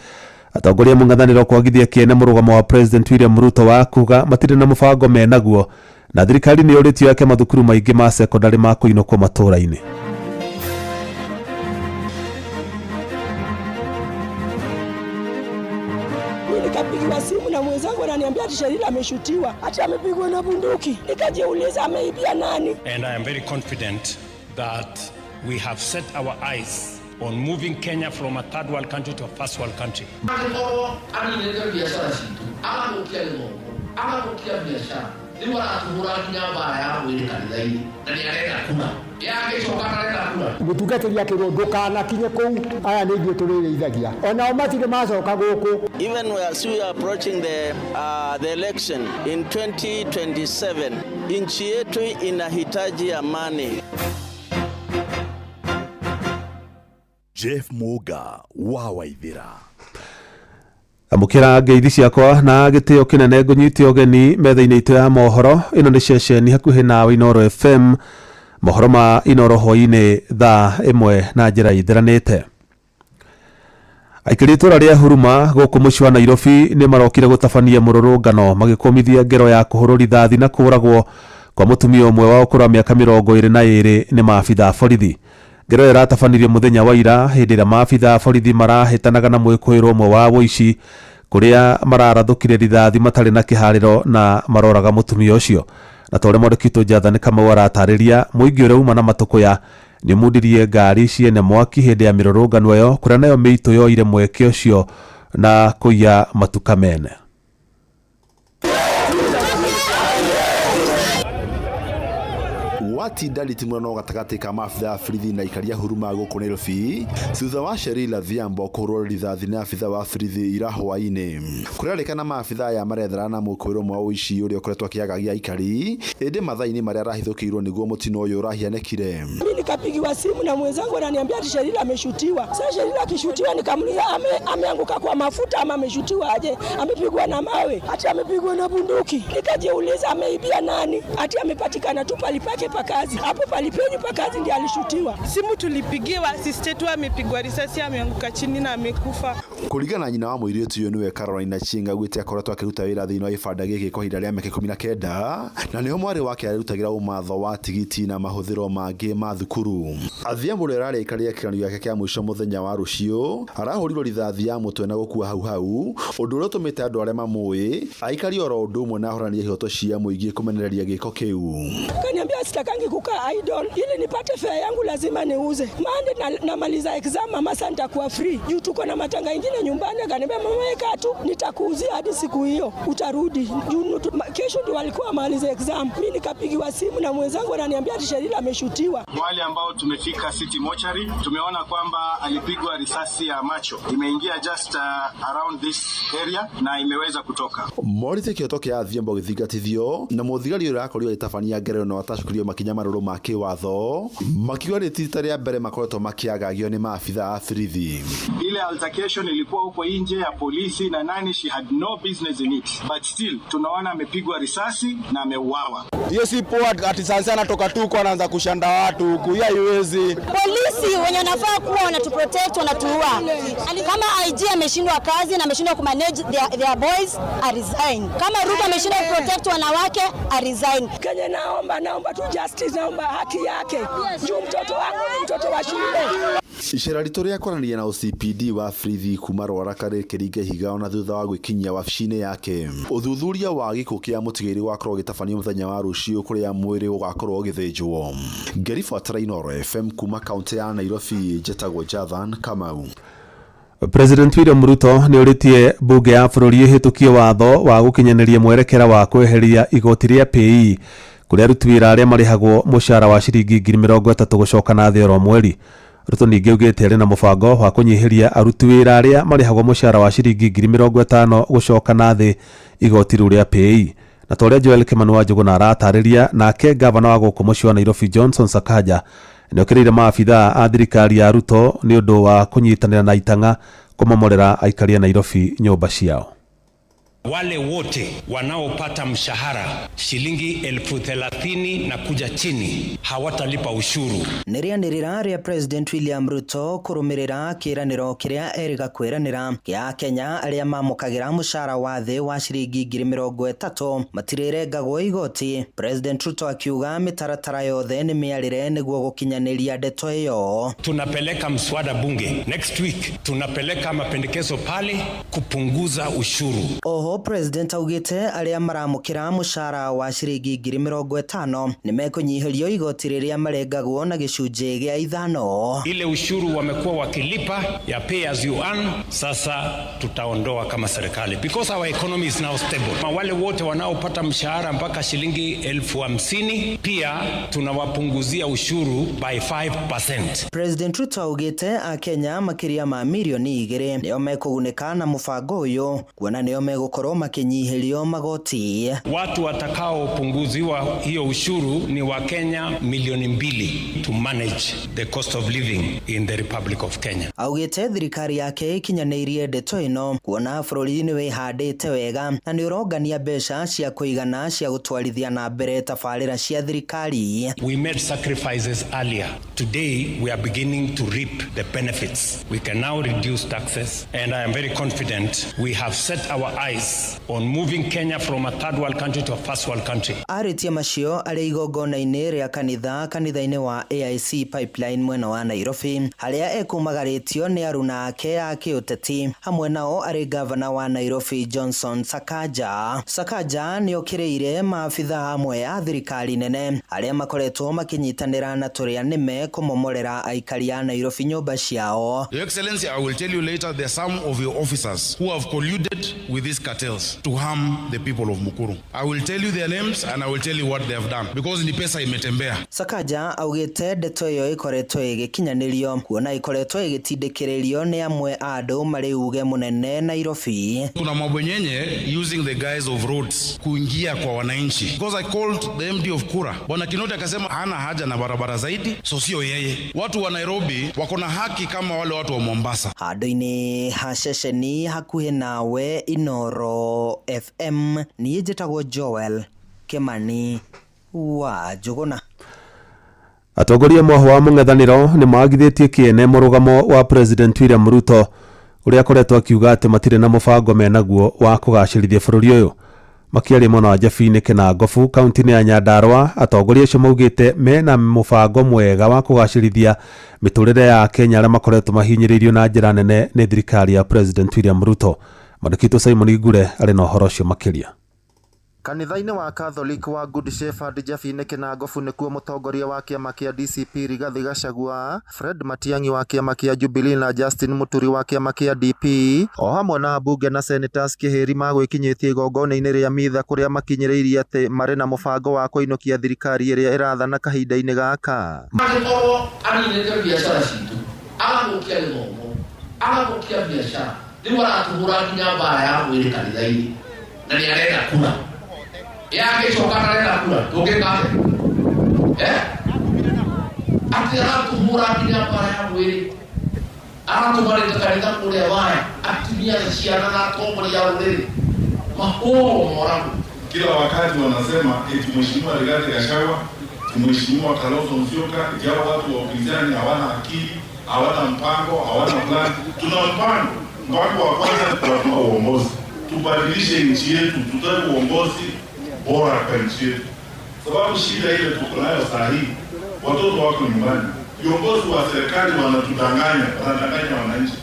Atongoria mũng'ethanĩro kwagithia kĩene mũrũgamo wa President William Ruto wa kuga matirĩ na mũbango menaguo, na thirikari nĩ yũrĩtio yake mathukuru maingĩ ma sekondarĩ ma kũinũkwo matũũra-inĩ. Mimi nikapigiwa simu na mwenzangu ananiambia ati Sherila ameshutiwa, ati amepigwa na bunduki. Nikajiuliza, ameibia nani? And I am very confident that we have set our eyes on moving Kenya from a third world country to a first world country. Angĩkorwo aninĩte biacara citũ, agathũkia gĩthomo, agathũkia biacara. Rĩu aratũhũra nginya mbara ya mwĩrĩ kanitha-inĩ na nĩ arenda kura. Yagĩcoka ndarenda kura. Mũtungatĩri akĩrwo ndũkanakinye kũu, aya nĩ ithuĩ tũrĩrĩithagia, onao matirĩ macoka gũkũ. Even as we are approaching the election in 2027, nchi yetu inahitaji amani. Jeff Muga wa Waithira. Amũkĩra ngeithi ciakwa na gĩtĩo kĩnene, ngũnyite ũgeni metha-inĩ itũ ya mohoro. Ĩno nĩ ceceni hakuhĩ nawe, Inooro FM. Mohoro ma Inooro hwainĩ thaa 1 na njĩra ithĩranĩte. Aikari itũra rĩa Huruma gũkũ mũciĩ wa Nairobi nĩ marokire gũtabania mũrũrũngano magĩkũmithia ngero ya kũhũrwo rithathi na kũũragwo kwa mũtumia ũmwe wa ũkũrũ wa mĩaka 22 nĩ maabitha a borithi. Ngero ĩyo ĩratabanirio mũthenya wa ira hĩndĩ ĩrĩa maabitha a borithi marahĩtanaga na mwĩkũĩrwo ũmwe wa wũici, kũrĩa mararathũkire rithathi matarĩ na kĩharĩro na maroraga mũtumia ũcio. Na ta ũrĩa mwandĩki witũ Jathani Kamau aratarĩria, mũingĩ ũrĩa uma na matũkũya nĩ ũmundirie ngari ciene mwaki hĩndĩ ya mĩrũrũngano ĩyo, kũrĩa nayo mĩitũ yoire mweke ũcio na kũiya matuka mene. Gwatinda ritimũrano gatagatĩ ka maabitha a borithi na aikari a Huruma gũkũ Nairobi thutha wa Sherila Adhiambo kũhũrwo rithathi nĩ abitha wa borithi ira hwaĩ-inĩ. Kũrerĩkana maabitha aya marethana na mũkũĩrwo ũmwe wa ũici ũrĩa ũkoretwo akĩagagia aikari, ĩndĩ mathaa-inĩ marĩa arahithũkĩirwo nĩguo mũtino ũyũ ũrahianĩkire. Mimi nikapigiwa simu na mwenzangu ananiambia ati Sherila ameshutiwa. Sasa Sherila akishutiwa, nikamuuliza ameanguka kwa mafuta ama ameshutiwa aje? Amepigwa na mawe? Ati amepigwa na bunduki. Nikajiuliza ameibia nani? Ati amepatikana tu palipake pa kazi. Hapo palipenyu pa kazi ndiye alishutiwa. Simu tulipigiwa, sister yetu amepigwa risasi, ameanguka chini na amekufa. Kũringana na nyina wa mũirĩtu ũyũ nĩwe Caroline Achieng, augĩte akoretwo akĩruta wĩra thĩinĩ wa gĩbanda gĩkĩ kwa ihinda rĩa mĩaka 19, na nĩho mwarĩ wake arĩrutagĩra ũmatho wa tigiti na mahũthĩro mangĩ ma thukuru. Adhiambo ũrĩa ũrarĩkaria kĩgeranio gĩake kĩa mũico mũthenya wa rũciũ arahũrirwo rithathi ya mũtwe na gũkua hau hau, ũndũ ũrĩa ũtũmĩte andũ arĩa mamũĩ aikari oro ũndũ ũmwe na ahũrani a ihoto cia mũingĩ kũmenereria gĩko kĩu. Kaniambia sitakangi kukaa idle, ili nipate fare yangu lazima niuze. Maana namaliza exam mama, sasa nitakuwa free. Juu tuko na matanga ingine nyumbani. Akaniambia mama weka tu, nitakuuzia hadi siku hiyo utarudi. Juu kesho ndio walikuwa wamaliza exam. Mimi nikapigiwa simu na mwenzangu ananiambia ati Sherila ameshutiwa. Wale ambao tumefika City Mortuary tumeona kwamba alipigwa risasi ya macho, imeingia just around this area na imeweza kutoka. Morĩtie kĩhoto kĩa Adhiambo gĩthingatithio na mũthigari ũrĩa akorirwo agĩtabania ngero ĩno atacokirio makinya marũrũ ma kĩwatho, makiuga rĩ ti rita rĩa mbere makoretwo makĩagagio nĩ maabitha a borithi. Ile altercation ilikuwa huko nje ya polisi na nani, she had no business in it, but still tunaona amepigwa risasi na ameuawa. Hiyo si poa, ati sasa anatoka tu huko anaanza kushanda watu huku, hiyo haiwezi. Polisi wenye wanafaa kuwa wanatuprotect wanatuua. Kama IG ameshindwa kazi na ameshindwa kumanage their boys, a resign. Kama Ruto ameshindwa kuprotect wanawake, a resign. Kenya naomba tu justice, naomba haki yake. Juu mtoto wangu ni mtoto wa shule. Icera ritũ rĩa kwaranĩria na OCPD wa borithi kuma Rwaraka rĩkĩringa ihiga ona thutha wa gwĩkinyia wabici-inĩ yake. Ũthuthuria wa gĩkuũ kĩa mũtigairĩ ũgakorwo ũgĩtabanio mũthenya wa rũciũ kũrĩa mwĩrĩ ũgakorwo ũgĩthĩnjwo. Ngĩribotera Inooro FM kuma kaũntĩ ya Nairobi, njĩtagwo Jathan Kamau. President William Ruto nĩ ũrĩtie mbunge ya bũrũri ĩhĩtũkie watho wa gũkinyanĩria mwerekera wa kweheria igoti rĩa PAYE kũrĩ aruti wĩra arĩa marĩhagwo mũcara wa ciringi 30,000 gũcoka na thĩ oro mweri. Ruto ningĩ augĩte arĩ na mũbango wa kũnyihĩria aruti wĩra arĩa marĩhagwo mũcara wa ciringi 50,000 gũcoka na thĩ igoti rĩu rĩa PAYE. Na ta ũrĩa Joel Kimani wa Njũgũna aratarĩria, nake gavana wa gũkũ mũciĩ wa Nairobi Johnson Sakaja nĩokĩrĩire maabitha a thirikari ya Ruto nĩ ũndũ wa kũnyitanĩra na itang'a kũmomorera aikari a Nairobi nyũmba ciao. Wale wote wanaopata mshahara shilingi 30,000 na kuja chini hawatalipa ushuru. Nĩ rĩanĩrĩra rĩa President William Ruto kũrũmĩrĩra kĩĩranĩro kĩrĩa erĩga kwĩranĩra kĩa Kenya arĩa mamũkagĩra mũcara wa thĩ wa ciringi 30,000 matirĩrengagwo igoti. President Ruto akiuga mĩtaratara yothe nĩ mĩarĩre nĩguo gũkinyanĩria ndeto ĩyo. Tunapeleka mswada bunge next week, tunapeleka mapendekezo pale kupunguza ushuru. Oho Oho President augĩte arĩa maramũkĩra mũcara wa ciringi 50,000 nĩmekũnyihĩrio igoti rĩrĩa marengagwo na gĩcunjĩ gĩa 5. Ile ushuru wamekuwa wakilipa ya pay as you earn, sasa tutaondoa kama serikali because our economy is now stable. Wale wote wanaopata mshahara mpaka shilingi 50,000 pia tunawapunguzia ushuru by 5%. President Ruto augĩte akenya makĩria ma mirioni 2 nĩo mekũgunĩka na mũbango ũyũ kuona nĩo megũkorwo makĩnyihĩrio magoti. Watu watakaopunguziwa hiyo ushuru ni Wakenya milioni 2 to manage the cost of living in the Republic of Kenya. Augĩte thirikari yake ĩkinyanĩirie ndeto ĩno kuona bũrũri nĩ wĩhandĩte wega na nĩ ũrongania mbeca cia kũigana cia gũtwarithia na mbere tabarĩra cia thirikari. We made sacrifices earlier. Today we are beginning to reap the benefits. We can now reduce taxes and I am very confident we have set our eyes on moving Kenya from a third world country to a first world country. Arĩtie macio arĩ igongona-inĩ rĩa kanitha kanitha-inĩ wa AIC Pipeline mwena wa Nairobi harĩa ekumagarĩtio nĩ aruna ake a kĩũteti hamwe nao arĩ gavana wa Nairobi Johnson Sakaja. Sakaja nĩokĩrĩire maabitha amwe a thirikari nene arĩa makoretwo makĩnyitanĩra na tũrĩa nĩme kũmomorera aikari a Nairobi nyũmba ciao. Your Excellency, I will tell you later there are some of your officers who have colluded with these cartels to harm the people of Mukuru. I will tell you their names and I will tell you what they have done because ni pesa imetembea. Sakaja augĩte ndeto ĩyo ĩkoretwo ĩgĩkinyanĩrio kuona ĩkoretwo ĩgĩtindĩkĩrĩrio nĩ amwe a andũ marĩ uge mũnene Nairobi. Kuna mabwenyenye using the guise of roads kuingia kwa wananchi. Because I called the MD of Kura. Bwana Kinoti akasema hana haja na barabara zaidi, so sio yeye. Watu wa Nairobi wako na haki kama wale watu wa Mombasa. Handũ-inĩ ha ceceni hakuhĩ nawe Inoro FM niĩ njĩtagwo Joel Kimani wa Njũgũna. Atongoria mwaho wa mũng'ethanĩro nĩ maagithĩtie kĩene mũrũgamo wa President William Ruto ũrĩa akoretwo akiuga atĩ matirĩ na mũbango menaguo wa kũgacĩrithia bũrũri ũyũ. Makĩaria mwena wa Njabi-inĩ Kĩnangobu kaunti-inĩ ya Nyandarua, atongoria acio maugĩte mena mũbango mwega wa kũgacĩrithia mĩtũrĩre ya Kenya arĩa makoretwo mahinyĩrĩirio na njĩra nene nĩ thirikari ya President William Ruto. Mwandĩki witũ Simon Ngure arĩ na ũhoro ũcio makĩria. Kanitha-inĩ wa Catholic wa Good Shepherd Njabi-inĩ Kĩnangobu nĩkuo mũtongoria wa kĩama kĩa DCP Rigathi Gachagua, Fred Matiang'i wa kĩama kĩa Jubilee na Justin Muturi wa kĩama kĩa DP o hamwe na mbunge na senators Kĩhĩri magwĩkinyĩtie igongona-inĩ rĩa mitha kũrĩa makinyĩrĩirie atĩ marĩ na mũbango wa kũinũkia thirikari ĩrĩa ĩrathana kahinda-inĩ gaka. Angĩkorwo aninĩte biacara citũ, agathũkia gĩthomo, agathũkia biacara, rĩu aratũhũra nginya mbara ya mwĩrĩ kanitha-inĩ na nĩ arenda kura. Yagĩcoka arenda kura tũngĩka atĩa? Atĩ aratũhũra nginya mbara ya mwĩrĩ, aratũmarĩte kanitha kũrĩa waya, atumia na ciana na atongoria a rũrĩrĩ mahũrwo moragwo. Kila wakati wanasema eti Mheshimiwa Rigathi Gachagua, Mheshimiwa Kalonzo Musyoka, eti hao watu wa upinzani hawana akili, hawana mpango, hawana plan. Tuna mpango. Mpango wa kwanza ni kuwatoa uongozi. Tubadilishe nchi yetu, tutoe uongozi bora kwa nchi yetu. Sababu shida ile tuko nayo saa hii, watoto wako nyumbani. Viongozi wa serikali wanatudanganya, wanadanganya wananchi.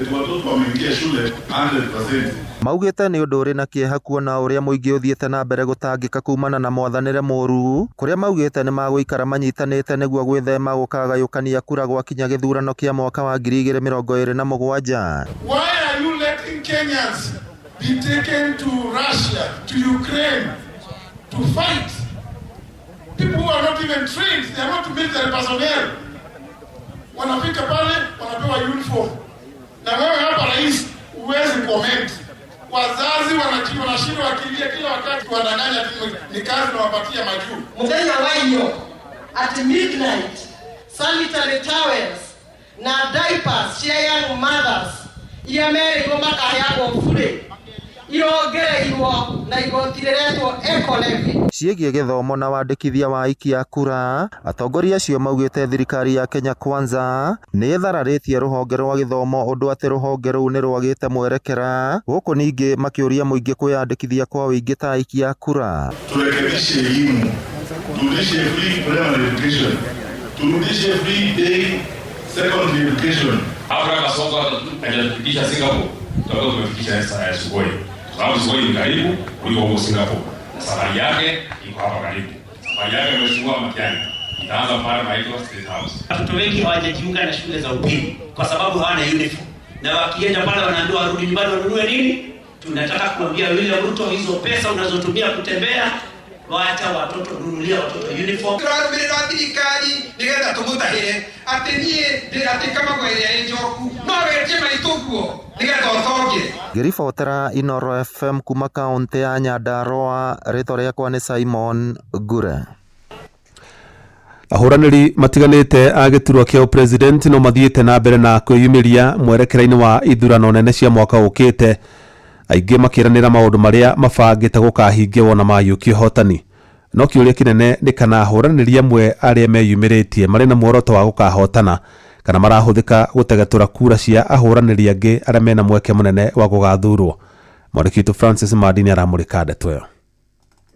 Eti watoto wameingia shule 100%. Maugĩte nĩ ũndũ ũrĩ na kĩeha kuona ũrĩa mũingĩ ũthiĩte na mbere gũtangĩka kumana na mwathanĩre mũru kũrĩa maugĩte nĩ magũikara manyitanĩte nĩguo gwĩthema gũkagayũkania kura gwakinya gĩthurano kĩa mwaka wa 2027. Why are you letting Kenyans be taken to Russia, to Ukraine, to fight? People who are not even trained, they are not military personnel. Wanafika pale, wanapewa uniform. Na wewe hapa rais, huwezi comment. Wazazi wanashindwa wakilia kila wakati, wanadanganya ni kazi na wapatia majuu. Muthenya wa iyo at midnight, sanitary towels na diapers cia young mothers iria merĩirwo makaheagwo bure irongereirwo na igoti rĩretwo eco levy. Ciĩgiĩ gĩthomo na wandĩkithia wa aikia kura, atongoria acio maugĩte thirikari ya Kenya Kwanza nĩ ĩthararĩtie rũhonge rwa gĩthomo ũndũ atĩ rũhonge rũu nĩ rwagĩte mwerekera, gũkũ ningĩ makĩũria mũingĩ kwĩyandĩkithia kwa ũingĩ ta aikia kura. Turekebishe elimu, turudishe free primary education, turudishe free day secondary education. Hapa Kasongo hajatufikisha Singapore, tutakuwa tumefikisha Sugoi. Sababu sokoni ni karibu kuliko huko Singapore. Na safari yake iko hapa karibu. Safari yake Mheshimiwa Matiang'i itaanza pale panaitwa State House. Watoto wengi hawajajiunga na shule za upili kwa sababu hawana uniform, na wakienda pale wanaambiwa warudi nyumbani wanunue nini. Tunataka kuambia William Ruto, hizo pesa unazotumia kutembea, wacha watoto, nunulia watoto uniform. Tũrarũmĩrĩra thirikari nĩgetha tũmũtahĩre atĩ niĩ atĩ Kamagwa ĩrĩa ĩ njoku no wendie maitũ guo nĩgetha ũtonge. Ngĩribotera Inooro FM kuma kaũntĩ ya Nyandarua, rĩtwa rĩakwa nĩ Simon Ngure. Ahũranĩri matiganĩte a gĩturwa kĩa ũpresident no mathiĩte na mbere na kwĩyumĩria mwerekera-inĩ wa ithurano nene cia mwaka ũkĩte, aingĩ makĩranĩra maũndũ marĩa mabangĩte gũkahingia wona mayũkia ũhotani. No kĩũria kĩnene nĩ kana ahũranĩri amwe arĩa meyumĩrĩtie marĩ na muoroto wa gũkahotana kana marahũthĩka gũtegetũra kura cia ahũranĩri angĩ arĩa mena mweke mũnene wa gũgathurwo. Mwandĩki witũ Francis Mandini aramũrĩka ndeto ĩyo.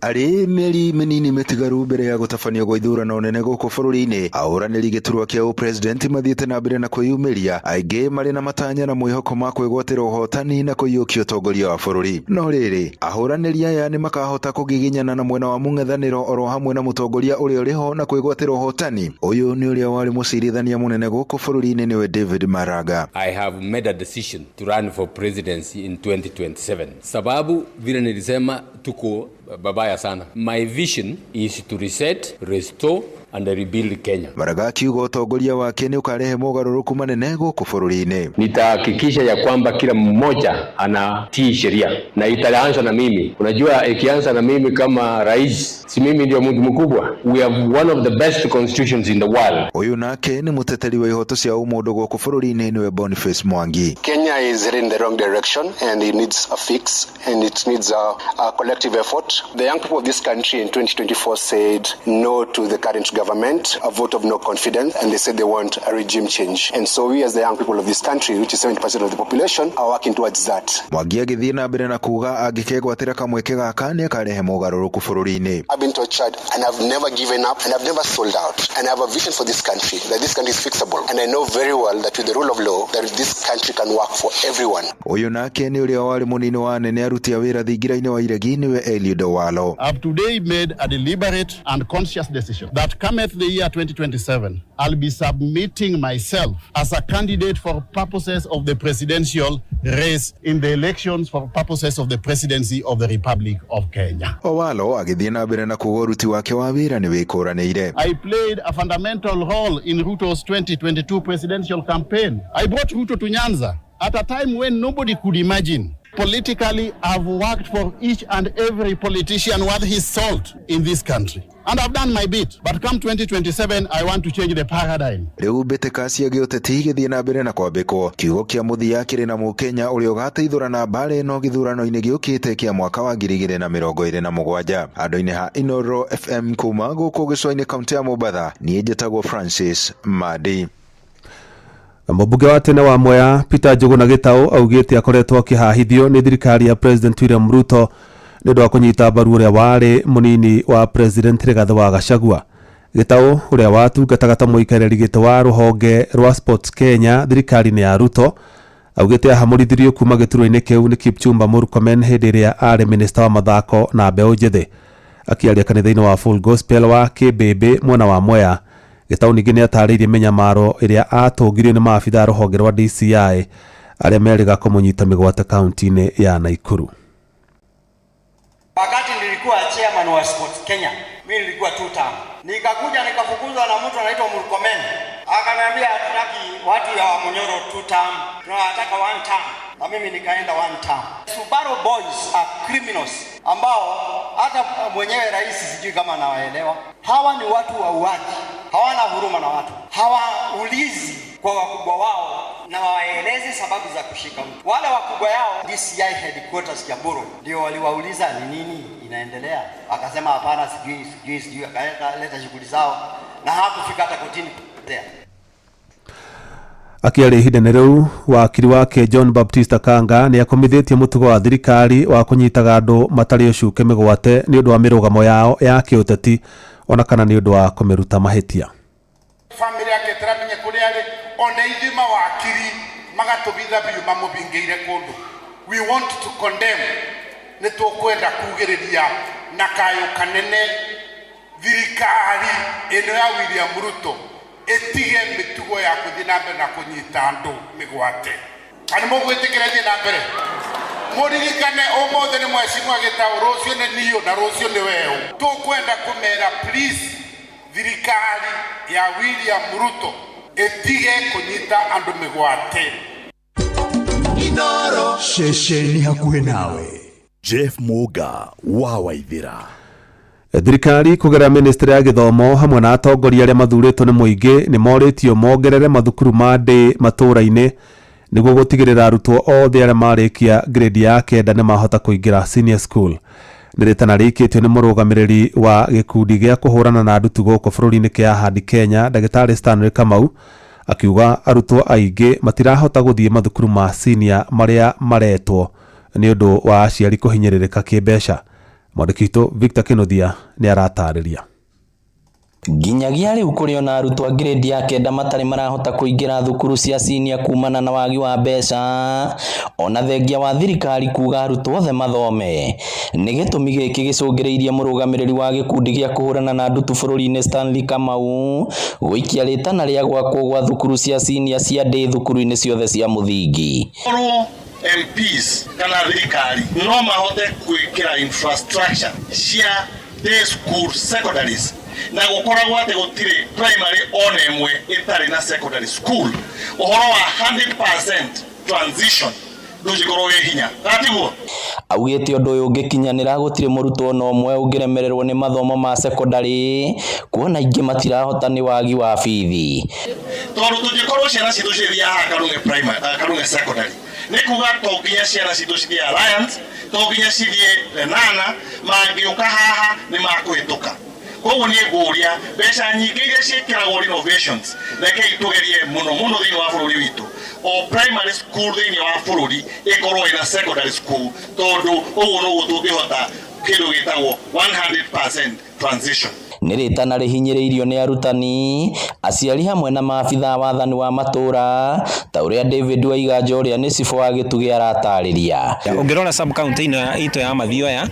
Arĩ mĩeri mĩnini mĩtigaru mbere ya gũtabanio gwa ithurano nene gũkũ bũrũri-inĩ, ahũranĩri gĩturwa kĩa ũpresident mathiĩte na mbere na kwĩyumĩria, aingĩ marĩ na matanya na mwĩhoko ma kwĩgwatĩra ũhotani na kũiyũkia ũtongoria wa bũrũri. No rĩrĩ, ahũranĩri aya nĩ makahota kũgiginyana na mwena wa mũng'ethanĩro oro hamwe na mũtongoria ũrĩa ũrĩho na kwĩgwatĩra ũhotani. Ũyũ nĩ ũrĩa warĩ mũcirithania mũnene gũkũ bũrũri-inĩ nĩwe David Maraga. I have made a decision to run for presidency in 2027. Sababu vile nilisema tuko babaya sana. My vision is to reset, restore and rebuild Kenya. Maraga akiuga ũtongoria wake nĩ ũkarehe mogarũrũku manene gũkũ bũrũri-inĩ. Nitahakikisha ya kwamba kila mmoja anatii sheria na itaanza na mimi. Unajua ikianza na mimi kama rais, si mimi ndio mtu mkubwa. We have one of the best constitutions in the world. Ũyũ nake nĩ mũteteri wa ihoto cia ũmũndũ gũkũ bũrũri-inĩ nĩwe Boniface Mwangi. Kenya is heading in the wrong direction and it needs a fix and it needs a collective effort. The young people of this country in 2024 said no to the current government, a vote of no confidence, and they said they want a regime change. And so we as the young people of this country, which is 70% of the population, are working towards that. Mwangi agĩthiĩ na mbere na kuga angĩkegwatĩra kamweke gaka nĩakarehe mogarũrũku bũrũri-inĩ. I've been tortured and I've never given up and I've never sold out. And I have a vision for this country, that this country is fixable. And I know very well that with the rule of law, that this country can work for everyone. Ũyũ nake nĩ ũrĩa warĩ mũnini wa anene aruti a wĩra thingira-inĩ wa iregi nĩwe Eliud Owalo. I've today made a deliberate and conscious decision that cometh the year 2027, I'll be submitting myself as a candidate for purposes of the presidential race in the elections for purposes of the presidency of the Republic of Kenya. Owalo agĩthiĩ na mbere na kuga ũruti wake wa wĩra nĩ wĩkũranĩire. I played a fundamental role in Ruto's 2022 presidential campaign. I brought Ruto to Nyanza at a time when nobody could imagine. Politically, I've worked for each and every politician worth his salt in this country. And I've done my bit. But come 2027, I want to change the paradigm. Rĩu mbĩtĩka cia gĩũteti igĩthiĩ na mbere na kwambĩkwo. Kiugo kĩa mũthia kĩrĩ na mũkenya ũrĩa ũgateithũrana mbara ĩno gĩthurano-inĩ gĩũkĩte kĩa mwaka wa 2027. Andũ-inĩ ha Inooro FM kuma gũkũ gĩcũa-inĩ kaũntĩ ya Mombatha, niĩ njĩtagwo Francis Madi. Mũmbunge wa tene wa Mwea Peter Njuguna Gitau augĩte akoretwo akĩhahithio nĩ thirikari ya President William Ruto nĩ ũndũ wa kũnyita mbaru ũrĩa warĩ mũnini wa President Rigathĩ wa Gachagua. Gitau ũrĩa watungataga ta mũikarĩri gĩtĩ wa rũhonge rwa Sports Kenya thirikari-inĩ ya Ruto augĩte ahamũrithirio kuma gĩturwa-inĩ kĩu nĩ Kipchumba Murkomen hĩndĩ ĩrĩa arĩ minista wa mathako na mbeũ njĩthĩ. Akĩaria kanitha-inĩ wa Full Gospel wa Kĩmbĩmbĩ mwena wa Mwea, Gitau ningĩ nĩatarĩirie mĩnyamaro ĩrĩa atũngirio nĩ maabithaa a rũhonge rwa DCI arĩa merĩga kũmũnyita mĩgwate kaunti-inĩ ya Nakuru. Wakati nilikuwa chairman wa Sports Kenya, mimi nilikuwa two term. Nikakuja nikafukuzwa na mtu anaitwa Murkomen. Akaniambia hatutaki watu ya Munyoro two term, tunataka one term. Na mimi nikaenda one term. Subaru boys are criminals ambao hata mwenyewe rais sijui kama anawaelewa. Hawa ni watu wauaji, hawana huruma na watu, hawaulizi kwa wakubwa wao na waeleze sababu za kushika mtu. Wale wakubwa yao DCI headquarters Kiamburu ndio waliwauliza ni nini inaendelea, akasema hapana, sijui, akaleta shughuli zao na hakufika hata kotini. Akĩaria ihinda-inĩ rĩu, wakiri wake John Baptista Kanga nĩ akomithĩtie mũtugo wa thirikari wa kũnyitaga andũ matarĩ ũcuke mĩgwate nĩ ũndũ wa mĩrũgamo yao ya kĩũteti ona kana nĩ ũndũ wa kũmĩruta mahĩtia. Family yake tũramenye kũrĩa arĩ, ona ithuĩ mawakiri magatũbitha biũ mamũbingĩire kũndũ. We want to condemn Nĩ tũkwenda kugĩrĩria na kayũ kanene thirikari ĩno ya William Ruto ĩtige mĩtugo ya kũthiĩ na mbere na kũnyita andũ mĩgwate. Kana mũgwĩtĩkĩra thiĩ na mbere? Mũririkane ũmũthĩ nĩ mheshimiwa Gĩtaũ, rũciũ nĩ niũ na rũciũ nĩ weũ. Tũkwenda kũmera please, thirikari ya William Ruto ĩtige kũnyita andũ mĩgwate. Inoro ceceni hakuhĩ nawe. Jeff Muga wa Waithira. Thirikari kũgerera ministry ya gĩthomo hamwe na atongoria arĩa mathurĩtwo nĩ mũingĩ nĩ morĩtio mongerere mathukuru ma ndĩ matũũra-inĩ nĩguo gũtigĩrĩra arutwo othe arĩa marĩkia grade ya kenda nĩ mahota kũingĩra senior school. Nĩ rĩtana rĩikĩtio nĩ mũrũgamĩrĩri wa gĩkundi gĩa kũhũrana na ndutu gũkũ bũrũri-inĩ kĩa Ahadi Kenya, Ndagĩtarĩ Stanley Kamau, akiuga arutwo aingĩ matirahota gũthiĩ mathukuru ma senior marĩa maretwo nĩ ũndũ wa aciari kũhinyĩrĩrĩka kĩmbeca. Mwandĩki witũ Victor Kinuthia nĩ aratarĩria. Nginyagia rĩu kũrĩ ona arutwo a grade ya kenda matarĩ marahota kũingĩra thukuru cia senior kumana na wagi wa mbeca, ona thengia wa thirikari kuga arutwo othe mathome. Nĩ gĩtũmi gĩkĩ gĩcũngĩrĩirie mũrũgamĩrĩri wa gĩkundi gĩa kũhũrana na ndutu bũrũri-inĩ Stanley Kamau gũikia rĩtana rĩa gwakwo gwa thukuru cia senior cia ndĩ thukuru-inĩ ciothe cia mũthingi. Korwo MPs kana thirikari no mahote gwĩkĩra infrastructure cia day school secondaries, na gũkoragwo atĩ gũtirĩ primary ona ĩmwe ĩtarĩ na secondary school, ũhoro wa 100% transition ndũngĩkorwo wĩ hinya, gatiguo? Augĩte ũndũ ũyũ ũngĩkinyanĩra gũtirĩ mũrutwo ona ũmwe ũngĩremererwo nĩ mathomo ma secondary, kuona aingĩ matirahota nĩ wagi wa bithi. Tondũ tũngĩkorwo ciana citũ cithiaga haha Karung'e primary, Karung'e secondary, nĩ kuga to nginya ciana citũ cithiĩ Alliance, to nginya cithiĩ Lenana, mangĩũka haha nĩ makũhĩtũka. Koguo niĩ ngũria mbeca nyingĩ iria ciĩkĩragwo renovations, rekei tũgerie mũno mũno thĩinĩ wa bũrũri witũ, o primary school thĩinĩ wa bũrũri ĩkorwo ĩna secondary school, tondũ ũguo noguo tũngĩhota kĩndũ gĩtagwo 100% transition. Nĩ rĩtana rĩhinyĩrĩirio nĩ arutani, aciari hamwe na maabithaa wathani wa matũũra, ta ũrĩa David Waiganjo ũrĩa nĩ cibũ wa Gĩtugĩ aratarĩria. Ũngĩrora sub county ĩno itũ ya Mathioya,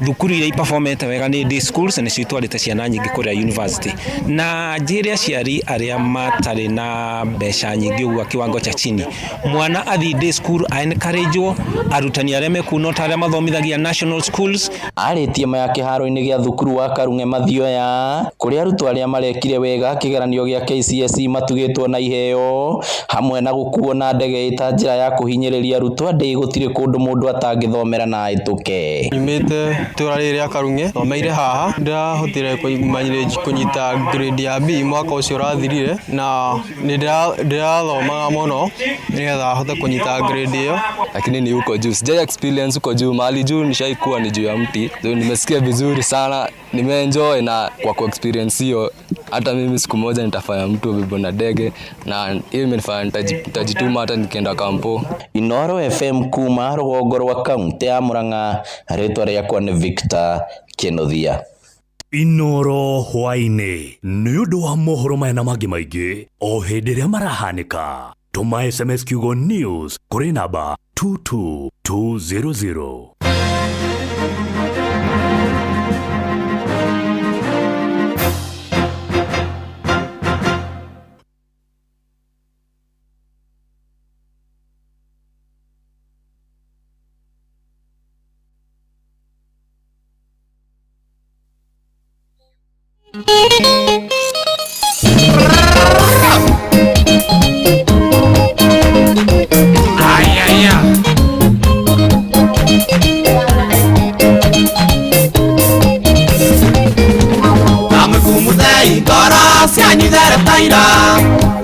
thukuru iria iperformete wega nĩ day schools, nĩcio itwarĩte ciana nyingĩ kũrĩa university. Na njĩre aciari arĩa matarĩ na mbeca nyingĩ ũguo kiwango cha chini, mwana athiĩ day school a encourage-wo, arutani arĩa mekuo no ta arĩa mathomithagia national schools. Arĩtie maya kĩharo-inĩ gĩa thukuru wa Karung'e Mathioya, kũrĩa arutwo arĩa marekire wega kĩgeranio gĩa KCSE matugĩtwo na iheo hamwe na gũkuo na ndege ĩta njĩra ya kũhinyĩrĩria arutwo andĩ gũtirĩ kũndũ mũndũ atangĩthomera na ahĩtũke. Nyumĩte itũũra rĩrĩ rĩa Karung'e, thomeire haha, ndĩrahotire kũnyita grade ya B mwaka ũcio ũrathirire, na nĩ ndĩrathomaga mũno nĩgetha hote kũnyita grade ĩyo. Lakini ni huko juu, sijai experience huko juu, mahali juu nishaikuwa ni juu ya mti, so nimesikia vizuri sana, nimeenjoy, na kwa ku experience hiyo hata mimi siku moja nitafanya mtu abebwe na ndege, na hiyo imenifanya nitajituma hata nikienda kampo. Inoro FM kuma rũgongo rwa kaunti ya Murang'a, rĩtwa rĩakwa nĩ Victor Kinuthia. Inoro hwaĩ-inĩ nĩ ũndũ wa mohoro maya na mangĩ maingĩ o hĩndĩ ĩrĩa marahanĩka, tũma SMS kiugo news kũrĩ namba 22200.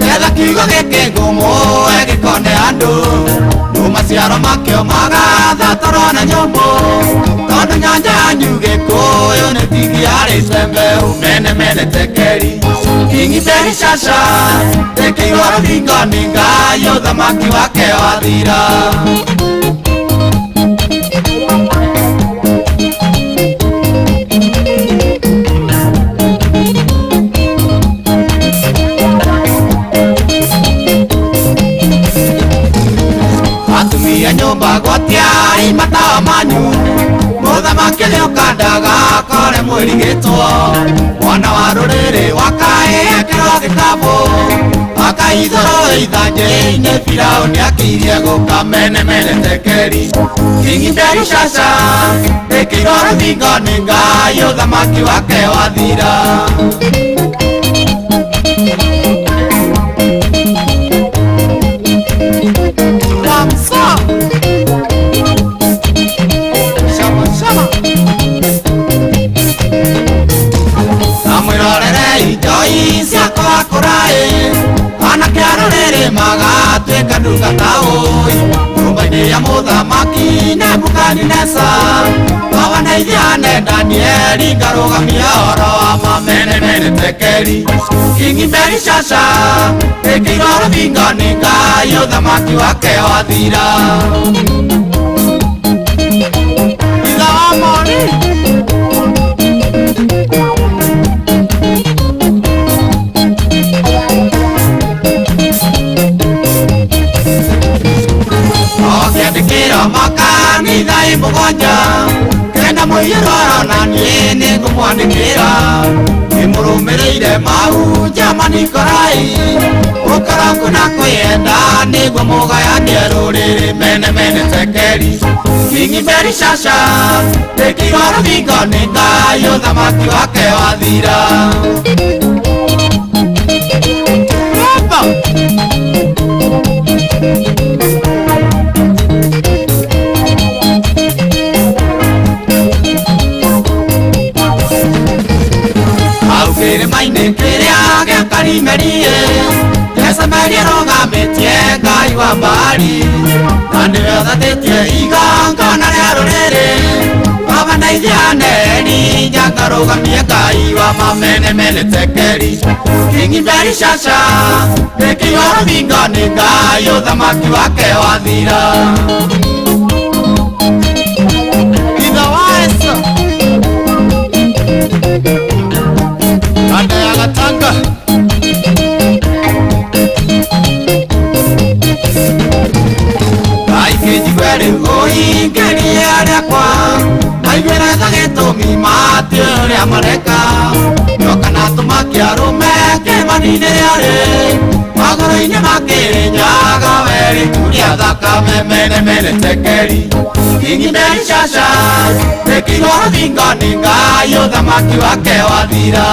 Getha kiugo gĩkĩ ngũmũe gĩkone andũ, nũ maciaro makĩo magathatoro na nyũmbũ, tondũ nyanja yanyu Gĩkũyũ nĩ tingiarĩ icembe, mene mene tekeri kingi beri shasha tekirwo rũthingo nĩ Ngai, ũthamaki wake wathira. Atumia nyũmba gwatiai matawa manyu, Kwĩrigĩtwo mwana wa rũrĩrĩ wakaĩ ekĩrwo gĩkabũ akaithũrwo ithanjĩ-inĩ Firaũni akirie gũka mene mene tekeri Kingi Belishasha ĩkĩirwo rũthingo nĩ Ngai ũthamaki wake wathira. Wamsa. Shama shama. Amwĩrorere ijoi ciakwa kũraĩ anake a rũrĩrĩ magatuĩka ndungata ũi nyũmba-inĩ ya mũthamaki Nebukadineza Baba ndeithia Danieli ngarũgamia ũhoro wa mamene mene tekeri Kingi Belishasha ĩkĩirwo rũthingo nĩ Ngai ũthamaki wake wathira. Ithe wa mori. Ũkĩandĩkĩrwo makanitha ĩ mũgwanja kenda mũiyũrwo na niĩ nĩngũmwandĩkĩra nĩmũrũmĩrĩire mahunjia ma Nikorai ũkoroku na kwĩyenda nĩguo mũgayanie rũrĩrĩ mene mene tekeri Kingi Belishasha ĩkĩirwo rũthingo nĩ Ngai ũthamaki wake wathira. Rũmba. Hau kĩrĩma-inĩ kĩrĩa gĩa Karimeli-ĩ Jezebeli arũgamĩtie Ngai wa Baali na nĩwe ũthatĩtie igongona rĩa rũrĩrĩ Baba ndeithia Elija ngarũgamie Ngai wa mamene mene tekeri Kingi Belishasha ĩkĩirwo rũthingo nĩ Ngai ũthamaki wake wathira. Ithe wa Esa. Kanda ya Gatanga. Aikĩnjigue rĩu ũingĩrie arĩakwa maiguĩre gĩtũmi matio ũrĩa mareka nyoka na tũmaki arũme kĩrĩma-inĩ rĩarĩ magũrũ-inĩ makĩrĩnyaga weritu rĩa thakame mene mene tekeri Kingi Belishasha ĩkĩirwo rũthingo nĩ Ngai ũthamaki wake wathira.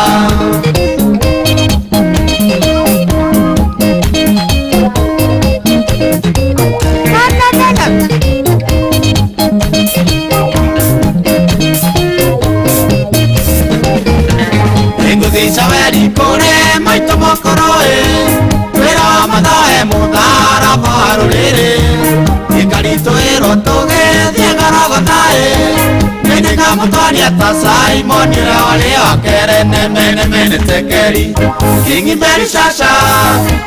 Nĩngũthiĩ weri kũrĩ maitũ mũkũrũ-ĩ wĩra wa mathoe mũtharaba wa rũrĩrĩ ĩkaritũhĩrwo tũgĩthiĩ Gorogotha-ĩ nĩnĩngamũtwaria ta Simoni ũrĩa warĩ wa Kerene mene mene tekeri Kingi Belishasha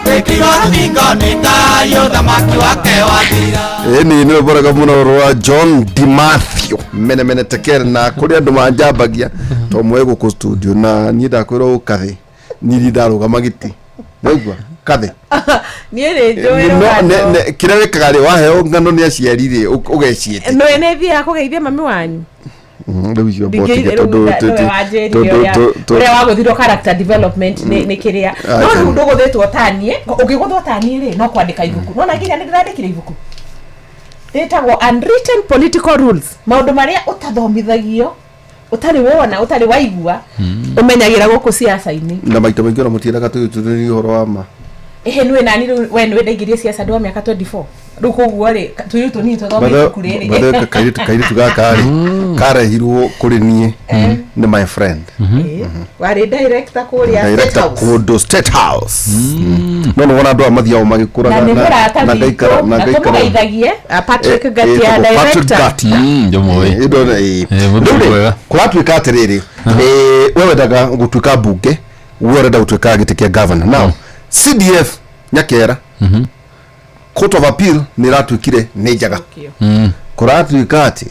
ĩkĩirwo rũthingo nĩ Ngai ũthamaki wake wathira. Ĩni nĩ rwĩmbo rwega mũno rwa John DiMathio mene mene tekere na kũrĩ andũ manjambagia to mwe gũkũ studio na niĩ ndakwĩrwo ũkathĩ niĩ ndarũgama gĩtĩ waigua kathĩ niä rä njå No, kĩrĩa wĩkaga rĩ waheo ng'ano nĩ aciari rĩ ũgeciĩte nä nä thiaga kå geithia mami wanyu rĩu icio mbotige tondũ å rä a wagå thirwo character development nä kä rä a no rä u ndå gå thä two taniä å ngä gå thwo taniä rä no kwandä ka ibuku nona nginya nä ndä randä kire ibuku rĩtagwo unwritten political rules maũndũ marĩa ũtathomithagio ũtarĩ wona ũtarĩ waigua ũmenyagĩra gũkũ ciaca-inĩ na maita maingĩ ona mũtiĩraga tũgĩtũrĩria ũhoro wa ma ĩhĩ nĩwe nani rĩu we nĩwe ndaingĩrie ciaca ndĩ wa mĩaka 24 rĩu koguo rĩ tũirĩtu tũnini tũthome ibuku rĩrĩ bathe kairĩtu gaka rĩ karehirwo kũrĩ niĩ nĩ my friend warĩ director kũrĩa State director House. kũndũ State House no nĩ wona andũ aya mathiaga magĩkũraga na nĩ mũrata na ngaikara witũ na na ngaikara tũmũgeithagie Patrick Ngatia Patrick director Ngatia. Mũthuri Rĩu rĩ, mwega. kũratuĩka atĩrĩrĩ we wendaga gũtuĩka mbunge we ũrenda gũtuĩka gĩtĩ kĩa governor now CDF Nyakera Court of Appeal nĩ ĩratuĩkire nĩ njega kũratuĩka atĩ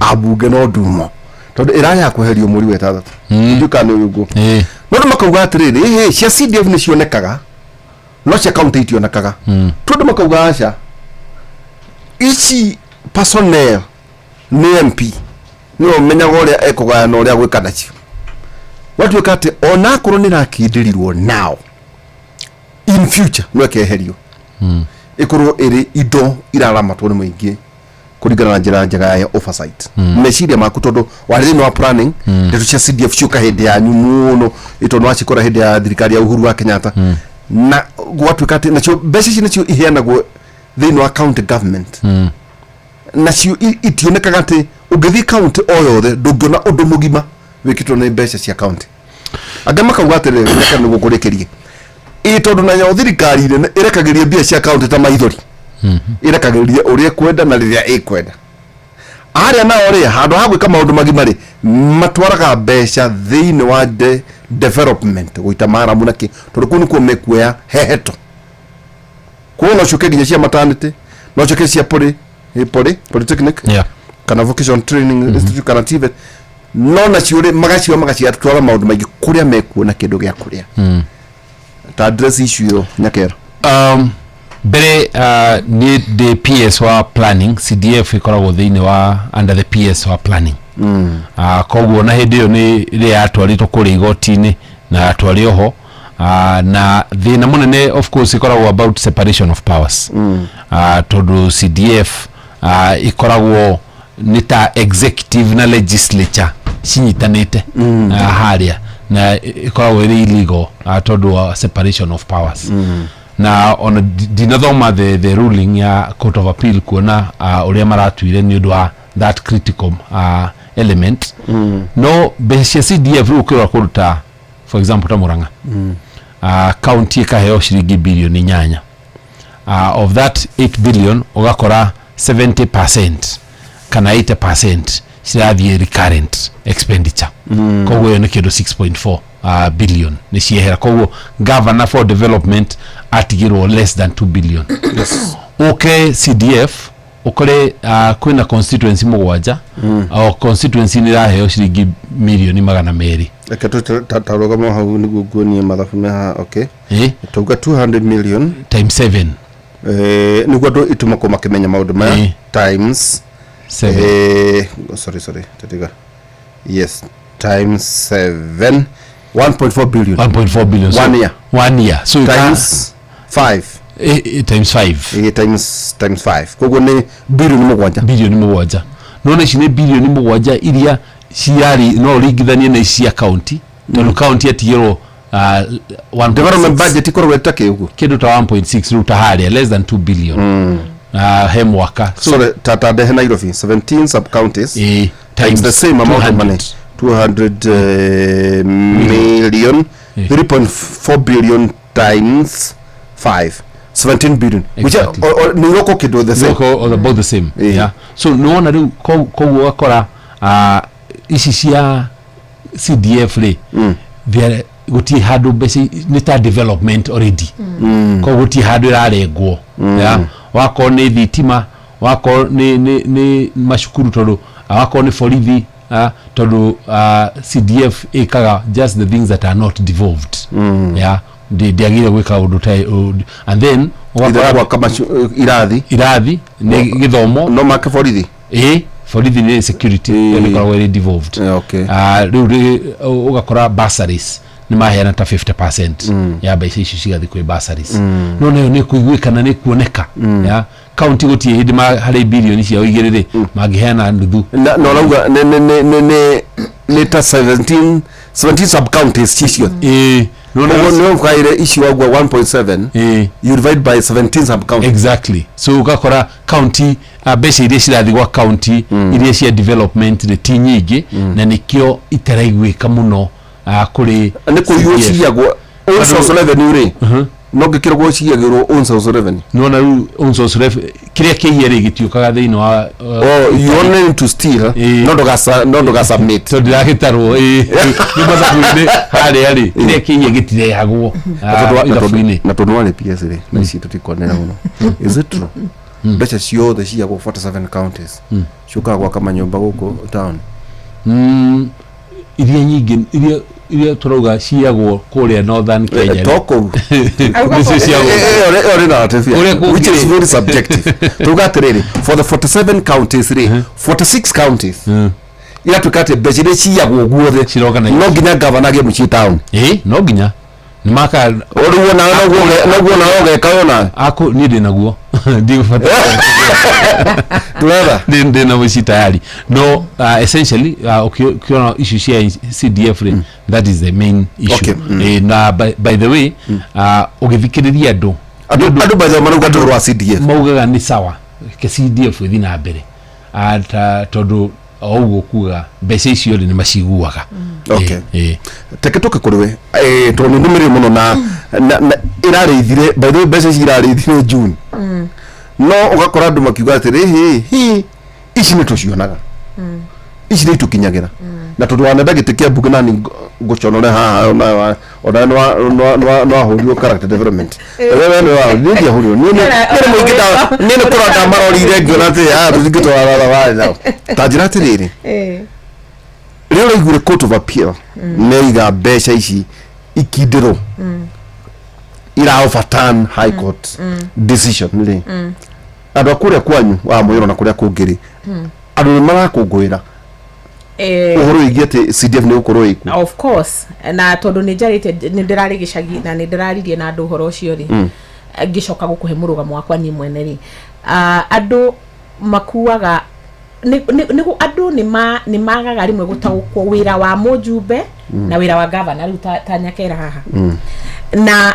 ambunge no ndumo tondũ ĩrarĩ ya kweherio mweri wa ĩtandatũ ndiũĩ kana nĩ ũguo no andũ makauga atĩrĩrĩ ĩhĩ cia CDF nĩ cionekaga no cia kaunti itionekaga tondũ makauga aca ici personnel nĩ MP nĩwe ũmenyaga ũrĩa ekũgayana ũrĩa gwĩka nacio Gwatuĩka atĩ onakorwo nĩ ĩrakindĩrirwo now, in future no ĩkeherio, ĩkorwo ĩrĩ indo iraramatwo nĩ mũingĩ kũringana na njĩra njega ya oversight. Meciria maku, tondũ warĩ thĩinĩ wa planning, ndeto cia CDF ciũka hĩndĩ yanyu mũno, tondũ wacikora hĩndĩ ya thirikari ya Uhuru wa Kenyatta, na gwatuĩka atĩ nacio mbeca ici nacio iheanagwo thĩinĩ wa county government, nacio itionekaga atĩ ũngĩthiĩ county o yothe ndũngĩona ũndũ mũgima wĩkĩtwo nĩ mbeca cia county. Angĩ makauga atĩrĩrĩ, reke nĩguo ngũrĩkĩrie, ĩ tondũ nayo thirikari nene ĩrekagĩria mbia cia county ta maithori, ĩrekagĩrĩria ũrĩa ĩkwenda na rĩrĩa ĩkwenda. Arĩa nao rĩ, handũ ha gwĩka maũndũ magima rĩ, matwaraga mbeca thĩinĩ wa development, gũita maramu na kĩ, tondũ kũu nĩkuo mekuoya heheto. Kuo no ciũke nginya cia maternity, no ciũke cia polytechnic kana vocational training institute kana TVET, no nacio rĩ, magacio magaciatwara maũndũ maingĩ kũrĩa mekuona kĩndũ gĩa kũrĩa. Ta address issue ĩyo, Nyakera. Mbere nĩ ndĩ PS wa planning. CDF ĩkoragwo thĩinĩ wa under the PS wa planning. Koguo na hĩndĩ ĩyo nĩ ĩrĩa yatwarĩtwo kũrĩa igoti-inĩ na yatwarĩ oho, na thĩna mũnene of course ĩkoragwo about separation of powers, tondũ CDF ĩkoragwo nĩ ta executive na legislature cinyitanĩte harĩa, na ĩkoragwo ĩrĩ illegal, tondũ wa separation of powers. Na ona ndinathoma the ruling ya Court of Appeal kuona ũrĩa maratuire nĩ ũndũ wa that critical element. No mbeca cia CDF rĩu ũkĩrora kũndũ ta, for example, ta Murang'a, county ĩkaheo ciringi bilioni 8. Of that 8 billion, ũgakora 70% kana 80% cirathiĩ recurrent expenditure. Koguo ĩyo nĩ kĩndũ 6.4 billion nĩ ciehera. Koguo governor for development atigĩrwo less than 2 billion. Ũke CDF ũkore kwĩna constituency mũgwanja, o constituency nĩ ĩraheo ciringi mirioni 200. Reke tarũgama hau nĩguo nguonie mathabu me haha, okay. Eh? Tauga 200 million times 7. Nĩguo andũ itũmakwo makĩmenya maũndũ maya. Times 7. Sorry, sorry, tatiga, yes, times 7, 1.4 billion. 1.4 billion. One year. One year, so times 5. Times 5. Times 5, koguo nĩ bilioni 7. Bilioni 7. Nona ici nĩ bilioni 7 iria ciarĩ no ũringithanie na ici cia county, tondũ county yatigĩrwo 1.6. Development budget ikoragwo ĩta kĩ ũguo? Kĩndũ ta 1.6 rĩu, ta harĩa less than 2 billion he mwaka. So, sorry, ta ndehe Nairobi, 17 sub counties times the same amount of money, 200 million, 3.4 billion times 5, 17 billion, which are, or nĩ iroko kĩndũ the same. Iroko or about the same, yeah. So nĩwona rĩu koguo ũgakora ici cia CDF rĩ, gũtirĩ handũ mbeca nĩ ta development already. Koguo gũtirĩ handũ ĩrarengwo. Yeah? Wakorwo nĩ thitima, wakorwo nĩ macukuru, tondũ wakorwo nĩ borithi, tondũ CDF ĩkaga just the things that are not devolved. Yeah, ndĩagĩrĩire gwĩka ũndũ ta and then Either gwaka irathi. Irathi nĩ gĩthomo. No make borithi. Ĩ, borithi nĩ security, ĩyo ĩkoragwo ĩrĩ devolved. Rĩu ũgakora bursaries nĩ maheana ta 50% ya mbeca icio cigathiĩ kwĩ bursaries. No nayo nĩ kũiguĩka na nĩ kuoneka. Ya county gũtirĩ hĩndĩ harĩ bilioni ciao igĩrĩ rĩ mangĩheana nuthu. Na ũrauga nĩ ta 17 sub counties ci ciothe. Ĩ. Ũguo nĩ ũkaire ici wagua 1.7, you divide by 17 sub counties. Exactly. So ũgakora county, mbeca iria cirathiĩ gwa county iria cia development rĩ ti nyingĩ, na nĩkĩo itaraiguĩka mũno kũrĩ Nĩ kũiywo. CDF. Ciyagwo own source revenue rĩ, no ngĩkĩragwo ciyagĩrwo own source revenue. Nĩwona rĩu own source revenue kĩrĩa kĩiye rĩ gĩtiũkaga thĩinĩ wa Oh, you only need to steal, no ndũga submit. Tondũ ndĩragĩtarwo nĩ mathabu-inĩ harĩa rĩ, kĩrĩa kĩiye gĩtirehagwo ithabu-inĩ. Na tondũ warĩ PS rĩ, na ici tũtikwanĩra mũno, is it true mbeca ciothe ciyagwo 47 counties ciũkaga gwaka manyũmba gũkũ town? Iria nyingĩ iria tũrauga ciyagwo kũrĩa Northern Kenya To kũu. Nĩcio ciyagwo. Ĩyo nĩ narrative Ũrĩa kũngĩ which is rĩ. very subjective. Tuga atĩrĩrĩ, for the 47 counties rĩ, 46 counties Iratuĩka atĩ mbeca iria ciyagwo guothe no nginya gavana agĩe mũciĩ town. Ĩ, no nginya nĩ maka Ũrĩguo nawe noguo nawe ũgeka ona aku niĩ ndĩ naguo, ndigũbatara. Turetha. Ndĩ na mũciĩ tayari, no essentially ũkĩona issue cia CDF rĩ, that is the main issue. Okay. Na by the way, ũgĩthikĩrĩria andũ Andũ by the way marauga atĩ ũhoro wa CDF maugaga nĩ sawa ke CDF ĩthiĩ na mbere. Tondũ o ũguo kuga mbeca icio rĩ, nĩ maciguaga. Okay, teke tũke kũrĩ we, tondũ nĩ ndũmĩrĩre mũno na ĩrarĩithire. By the way, mbeca ici irarĩithire June, no ũgakora andũ makiuga atĩrĩ, hĩ hi, ici nĩ tũcionaga, ici nĩ itũkinyagĩra, na tondũ wanenda gĩtĩ kĩa mbunge nani ngũconore haha, ona nĩ wahũrirwo character development. Wewe nĩ wa niĩ ndiahũrirwo, niĩ nĩ mũingĩ niĩ nĩ kũrora ndamarorire ngĩona atĩ ah, tũtingĩtwara thabarĩ nao. Ta njĩra atĩrĩrĩ, rĩrĩa ũraiguire Court of Appeal nĩiga mbeca ici ikindĩrwo ira overturn High Court decision rĩ, andũ a kũrĩa kwanyu wa Mũyũro na kũrĩa kũngĩ rĩ, andũ nĩ marakũngũĩra ũhoro wĩgiĩ atĩ CDF nĩ gũkorwo ĩkuo? Of course, na tondũ nĩ njarĩte, nĩ ndĩrarĩ gĩcagi na nĩ ndĩraririe na andũ ũhoro ũcio rĩ, ngĩcoka gũkũhe mũrũgamo wakwa niĩ mwene rĩ, andũ makuaga andũ nĩ magaga rĩmwe gũtaũkwo wĩra wa mũjumbe na wĩra wa gavana rĩu ta Nyakera haha. Na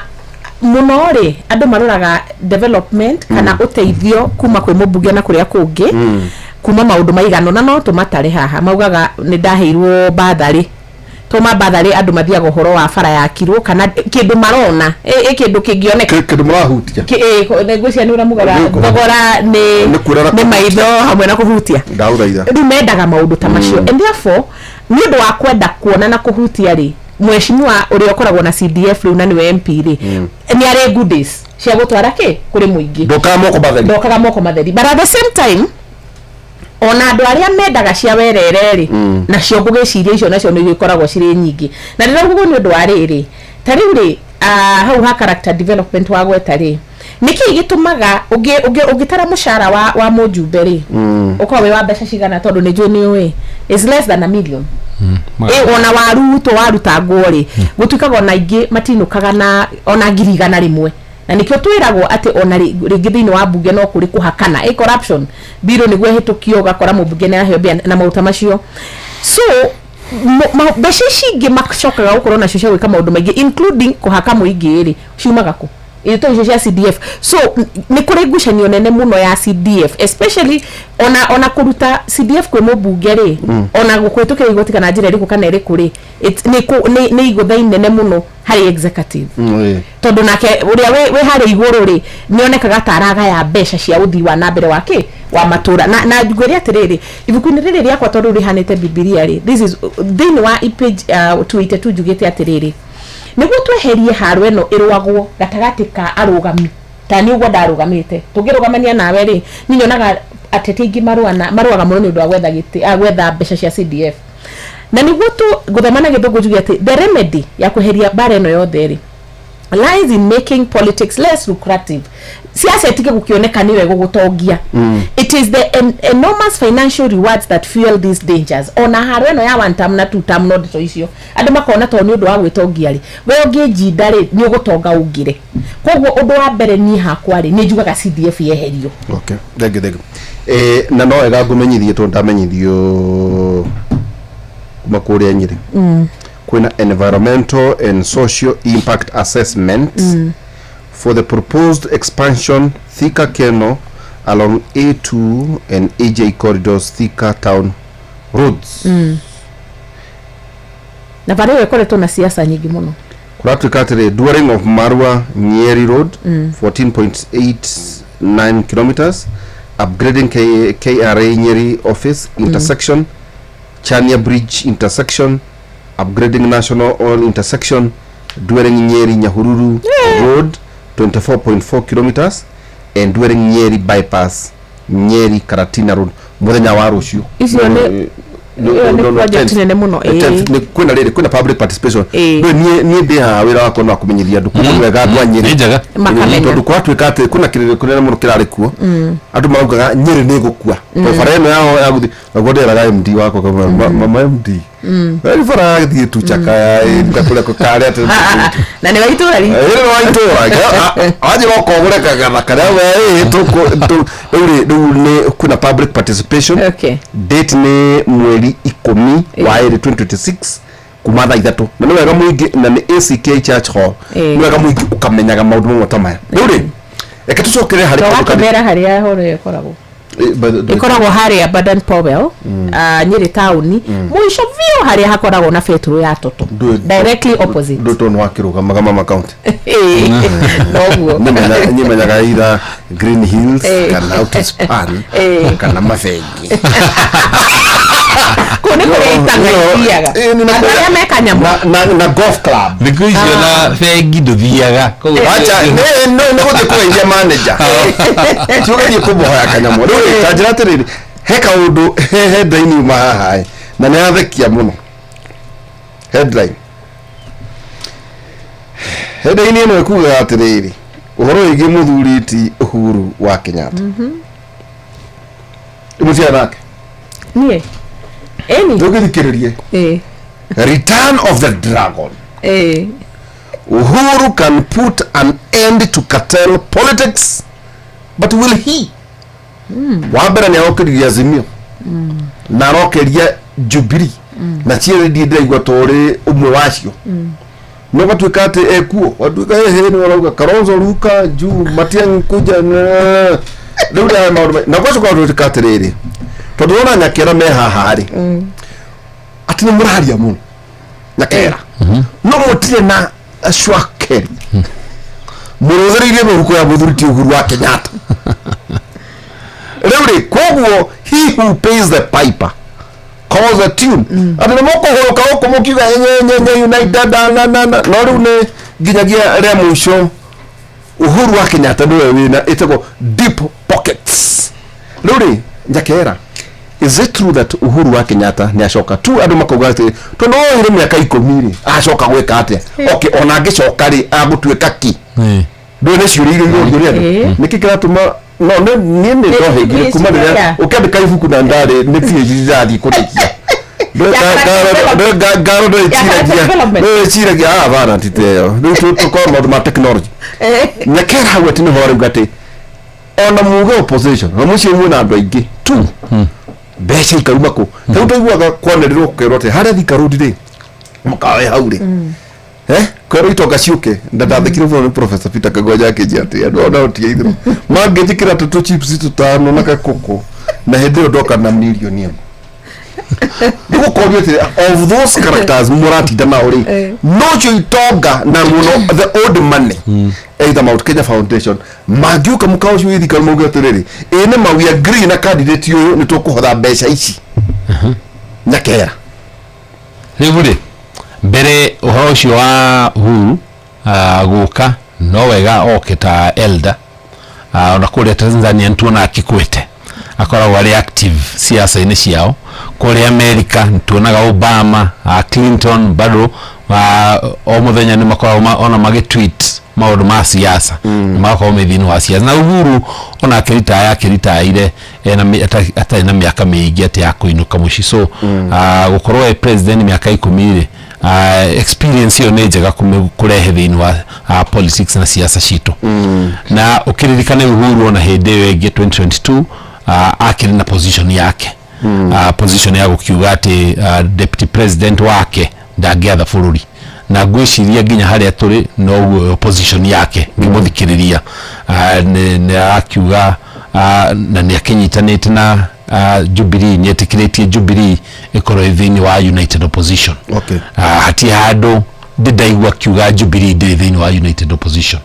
mũno rĩ, andũ maroraga development kana ũteithio kuma kwĩ mũmbunge na kũrĩa kũngĩ kuma maũndũ maigana na no tũmatare haha. Maugaga nĩ ndaheirwo batharĩ, toma batharĩ, andũ mathiaga ũhoro wa bara yakirwo kana kĩndũ marona ĩ kĩndũ kĩngĩoneka. Kĩndũ mũrahutia. Ngwĩciria nĩ ũramugaga thogora nĩ Nĩ kuona na nĩ maitho hamwe na kũhutia. Ndagũthaitha. Rĩu mendaga maũndũ ta macio, and therefore nĩ ũndũ wa kwenda kuona na kũhutia rĩ, mheshimiwa ũrĩa ũkoragwo na CDF rĩu na nĩwe MP rĩ, nĩ arĩ goodies cia gũtwara kĩ kũrĩ mũingĩ. Ndokaga moko matheri. Ndokaga moko matheri, but at the same time ona andũ arĩa mendaga cia werere rĩ, nacio ngũgĩciria icio nacio nĩ igĩkoragwo cirĩ nyingĩ. Na ndĩrauga ũguo nĩ ũndũ wa rĩrĩ, ta rĩu rĩ, hau ha character development wa gweta rĩ, nĩkĩ gĩtũmaga ũngĩtara mũcara wa mũjumbe rĩ, ũkorwo wĩ wa mbeca cigana? Tondũ nĩ njũĩ nĩ ũĩ is less than a million. Ona warutwo warutangwo rĩ, gũtuĩkaga ona aingĩ matinũkaga na ona 100,000. Na nĩkĩo twĩragwo atĩ ona rĩngĩ thĩinĩ wa mbunge no kũrĩ kũhakana ĩ corruption bill nĩguo ĩhĩtũkio, ũgakora mũmbunge nĩ aheo mbia na maũndũ ta macio. So mbeca ici ingĩ macokaga gũkorwo nacio cia gwĩka maũndũ maingĩ, including kũhaka mũingĩ rĩ, ciumaga kũ? Ito icio cia CDF. So nĩ kũrĩ ngucanio nene mũno ya CDF, especially ona kũruta CDF kwĩ mũmbunge rĩ, ona gũkũhĩtũkĩra igoti kana njĩra ĩrĩkũ kana ĩrĩkũ rĩ, nĩ igũtha inene mũno harĩ executive, tondũ nake ũrĩa wĩ harĩa igũrũ rĩ, nĩ onekaga ta aragaya mbeca cia ũthii wa na mbere wa kĩ wa matũra. Na ngwĩre atĩrĩrĩ, ibuku-inĩ rĩrĩ rĩakwa, tondũ rĩhanĩte Bibilia rĩ, this is thĩinĩ wa page 282, njugĩte atĩrĩrĩ, nĩguo tweherie haro ĩno ĩrũagwo gatagatĩ ka arũgami, ta nĩ ũguo ndarũgamĩte tũngĩrũgamania nawe rĩ, niĩ nyonaga ateti aingĩ marũaga mũno nĩ ũndũ wa gwetha gĩtĩ, gwetha mbeca cia CDF. Na nĩguo tu ngũthoma na Gĩthũngũ njuge atĩ the remedy ya kweheria mbara ĩno yothe rĩ, lies in making politics less lucrative. Siasa itige gũkĩoneka nĩyo ĩgũgũtongia. It is the enormous financial rewards that fuel these dangers. Ona haro ĩno ya one term na two term, no ndeto icio andũ makona to nĩ ũndũ wa gwĩtongia rĩ, we ũngĩnjinda rĩ, nĩ ũgũtonga ũngĩre. Koguo ũndũ wa mbere niĩ hakwa rĩ, nĩ njugaga CDF yeherio. Okay, thank you, thank you. Na no wega ngũmenyithie, tondũ ndamenyithio kuma kũrĩa Nyĩrĩ, kwĩna environmental and social impact assessment for the proposed expansion Thika Keno along A2 and AJ corridors, Thika town roads. Na barĩ ĩyo ĩkoretwo na siasa nyingĩ mũno. Kũratuĩka atĩrĩ, dualling of Marua Nyeri Road, 14.89 kilometers, upgrading KRA Nyeri office intersection, Chania Bridge intersection, upgrading National Oil intersection, dualling Nyeri Nyahururu Road, 24.4 kilometers, and dualling Nyeri bypass, Nyeri Karatina Road, muthenya wa rũciũ. Icio nĩ Ĩyo nĩ project nene mũno, ĩĩ. Kwĩna rĩrĩ, kwĩna public participation. Ĩĩ. Rĩu niĩ ndĩ haha, wĩra wakwa nĩ wa kũmenyithia andũ, koguo nĩ wega andũ a Nyĩrĩ Nĩ njega. Makamenya. Tondũ kũratuĩka atĩ kwĩna kĩrĩrĩ kĩnene mũno kĩrarĩ kuo, andũ maraugaga Nyĩrĩ nĩ ĩgũkua tondũ bara ĩno yao ya gũthiĩ. Naguo ndĩraga MD wakwa kamwĩra, "Mama MD, rĩu bara yathiĩ tu Chakaya ĩka kũrĩa karĩa atĩ Na nĩ wa itũra ritũ. Ĩrĩ wa itũra wanjĩra ũkogũre kagatha karĩa we ĩ rĩu rĩ, rĩu nĩ kwĩna public participation. Date nĩ mweri 10 wa 2 2026 kuma thaa 3, na nĩ wega mũingĩ, na nĩ ACK Church Hall. Nĩ wega mũingĩ ũkamenyaga maũndũ mamwe ta maya. Rĩu rĩ, reke tũcokere harĩ To kaũndũ karĩa- wakĩmera harĩa horo ĩyo ĩkoragwo. By the Ĩkoragwo harĩa Baden Powell, Nyĩrĩ taũni, mũico biũ harĩa hakoragwo na betũrũ ya Toto, directly opposite. Ndũ tondũ wakĩrũgamaga mama county. Ĩĩ, noguo. Nyimenyaga either Green Hills kana Outspan kana mabengi. Kũu nĩ kũrĩa itanga ithiaga, andũ arĩa meka nyamũ. Na golf club. Thikũ icio na bengi ndũthiaga. Acha, nĩ gũthiĩ kũgeithia manager, ti ũgathiĩ kũmũhoya kanyamũ. Rĩu rĩ, ta njĩra atĩrĩrĩ, he kaũndũ, he headline yuma haha ĩ, na nĩ yathekia mũno. Headline ĩno ĩkugaga atĩrĩrĩ, ũhoro wĩgiĩ mũthuri ti Uhuru wa Kenyatta. Mũtiana nake. Niĩ ĩni. Ndũgĩthikĩrĩrie. Return of the dragon. Uhuru can put an end to cartel politics, but will he? Wa mbere nĩ arokĩririe Azimio na arokeria Jubilee, na cierĩ ndiĩ ndĩraigua ta ũrĩ ũmwe wacio, no gatuĩka atĩ ekuo watuĩka hehe nĩ warauga Kalonzo ruka juu, Matiang'i kuja rĩu rĩa maũndũ na gwacoka gũtuĩka atĩrĩrĩ, tondũ wona Nyakera me haha rĩ, atĩ nĩ mũraria mũno Nyakera, no mũtirĩ na cwakeri mũrũthĩrĩirie mĩhuko ya mũthuri ti Uhuru wa Kenyatta. Rĩu rĩ, koguo he who pays the piper calls the tune, atĩ nĩ mũkũhũrũka gũkũ mũkiuga nyenyenye united na na na na, no rĩu nĩ nginyagia rĩa mũico Uhuru wa Kenyatta nĩwe wĩna ĩtagwo deep pockets. Rĩu rĩ, Nyakera, is it true that Uhuru wa Kenyatta nĩ acoka tu? Andũ makauga atĩ tondũ oire mĩaka 10 rĩ, acoka gwĩka atĩa? Okay, ona angĩcoka rĩ, agũtuĩka ki? Ndũĩ nĩ ciũria iria irorio nĩ andũ. Nĩkĩ kĩratũma no niĩ nĩ ndohĩngire kuma rĩrĩa ũkĩandĩka ibuku na ndarĩ nĩ PhD ndĩrathiĩ kũrĩkia. Ya character development. Ngaro Ya character development. ndĩciragia bana titeyo rĩu tũkorwo maũndũ ma technology. Nyakera hau atĩ nĩho arauga atĩ ona muge opposition na mũciĩ mwĩna andũ aingĩ tu, mbeca ikauma kũ? Rĩu tũiguaga kwanĩrĩrwo gũkerwo atĩ harĩa Thika Road rĩ, mũkawe hau rĩ, kwerwo itonga ciũke. Na ndathekire mũno nĩ Professor Peter Kagonya akĩnjĩra atĩ andũ ona tia itherũ mangĩnjĩkĩra tũtũ chips tũtano na gakũkũ, na hĩndĩ ĩyo ndoka na mirioni ĩmwe. Nĩgũkorio atĩ of those characters mũratinda nao rĩ, no cio itonga na mũno the old money, either Mount Kenya Foundation, mangĩũka mũkawa ũcio wĩ Thika mauge atĩrĩrĩ, ĩ nĩ ma we agree na candidate ũyũ, nĩ tũkũhotha mbeca ici, Nyakera? Rĩu rĩ, mbere ũhoro ũcio wa Uhuru gũka, no wega oke ta elder. Ona kũrĩa Tanzania nĩtuona Kikwete akoragwo arĩ active siasa-inĩ ciao. Kũrĩa America nĩtuonaga Obama, Clinton bado o mũthenya nĩ makoragwo ona magĩtweet maũndũ ma siasa, magakorwo me thĩinĩ wa siasa. Na Uhuru ona akĩritaya, akĩritaire ena atarĩ na mĩaka mĩingĩ atĩ ya kũinũka mũciĩ, so gũkorwo e president mĩaka 10 rĩ, experience ĩyo nĩ njega kũrehe thĩinĩ wa politics na siasa citũ. Na ũkĩririkane Uhuru ona hĩndĩ ĩyo ĩngĩ 2022 akĩrĩ na position yake, position ya gũkiuga atĩ deputy president wake ndangĩatha bũrũri, na ngwĩciria nginya harĩa tũrĩ noguo position yake. Ngĩmũthikĩrĩria, nĩ arakiuga na nĩ akĩnyitanĩte na Jubilee, nĩ etĩkĩrĩtie Jubilee ĩkorwo ĩ thĩinĩ wa united opposition. Hatirĩ handũ ndĩ ndaigua akiuga Jubilee ndĩrĩ thĩinĩ wa united opposition.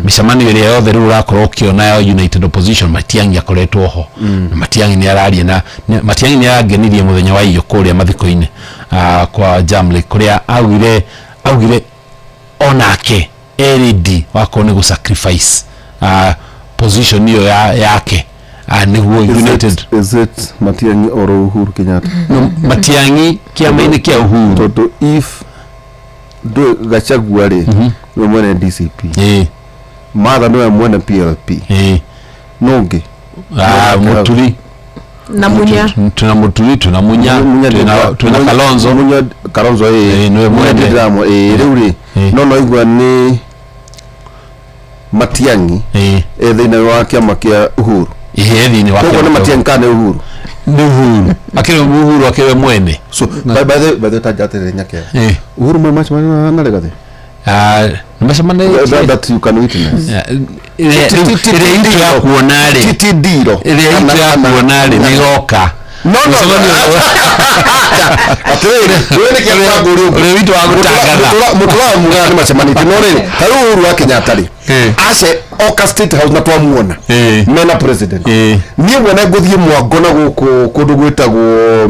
Mĩcemanio ĩrĩa yothe rĩu ũrakorwo ũkĩona ya united opposition, Matiang'i akoretwo ho. Na Matiang'i nĩ araria na Matiang'i nĩ arangenirie mũthenya wa iyo kũrĩa mathiko-inĩ kwa Jamle, kũrĩa augire onake e ready wakorwo nĩ gũ sacrifice position ĩyo yake. Nĩguo United. Is it Matiang'i or Uhuru Kenyatta? No, Matiang'i kĩama-inĩ kĩa Uhuru. Tondũ if ndũ Gachagua rĩ, nĩwe mwene DCP, Martha nĩwe mwene PLP, no ũngĩ? Mũturi. Na Munya. Tuna Muturi, tuna Munya, twina Kalonzo. Munya Kalonzo, ĩ. Nĩwe Munya. Mwene. Ndĩramwe ĩ rĩu rĩ, no igua nĩ Matiang'i e thĩinĩ wa kĩama kĩa Uhuru. Ĩ, thĩinĩ wa Koguo kĩama nĩ kĩa Matiang'i kana nĩ Uhuru? Nĩ Uhuru, akĩrĩ Uhuru akĩrĩ mwene. So by the tanja atĩrĩrĩ, Nyakera, Uhuru mwe macemania na Rigathĩ? Nĩmacemanĩtie. That you can witness. Ĩrĩa itũ ya kuona rĩ, Ti ndiro. Ĩrĩa itũ ya kuona rĩ, nĩ ĩgoka. No, no, atĩrĩrĩ, wewe nĩ kĩa kwangũria ũguo. Ũrĩa witũ wa gũtangatha. Mũtũraga mugaga nĩ macemanĩtie, no rĩrĩ, ta rĩu Uhuru wa Kenyatta rĩ, ace oka State House na twamuona mena president. Niĩ mwene ngũthiĩ Mwango na gũkũ kũndũ gwĩtagwo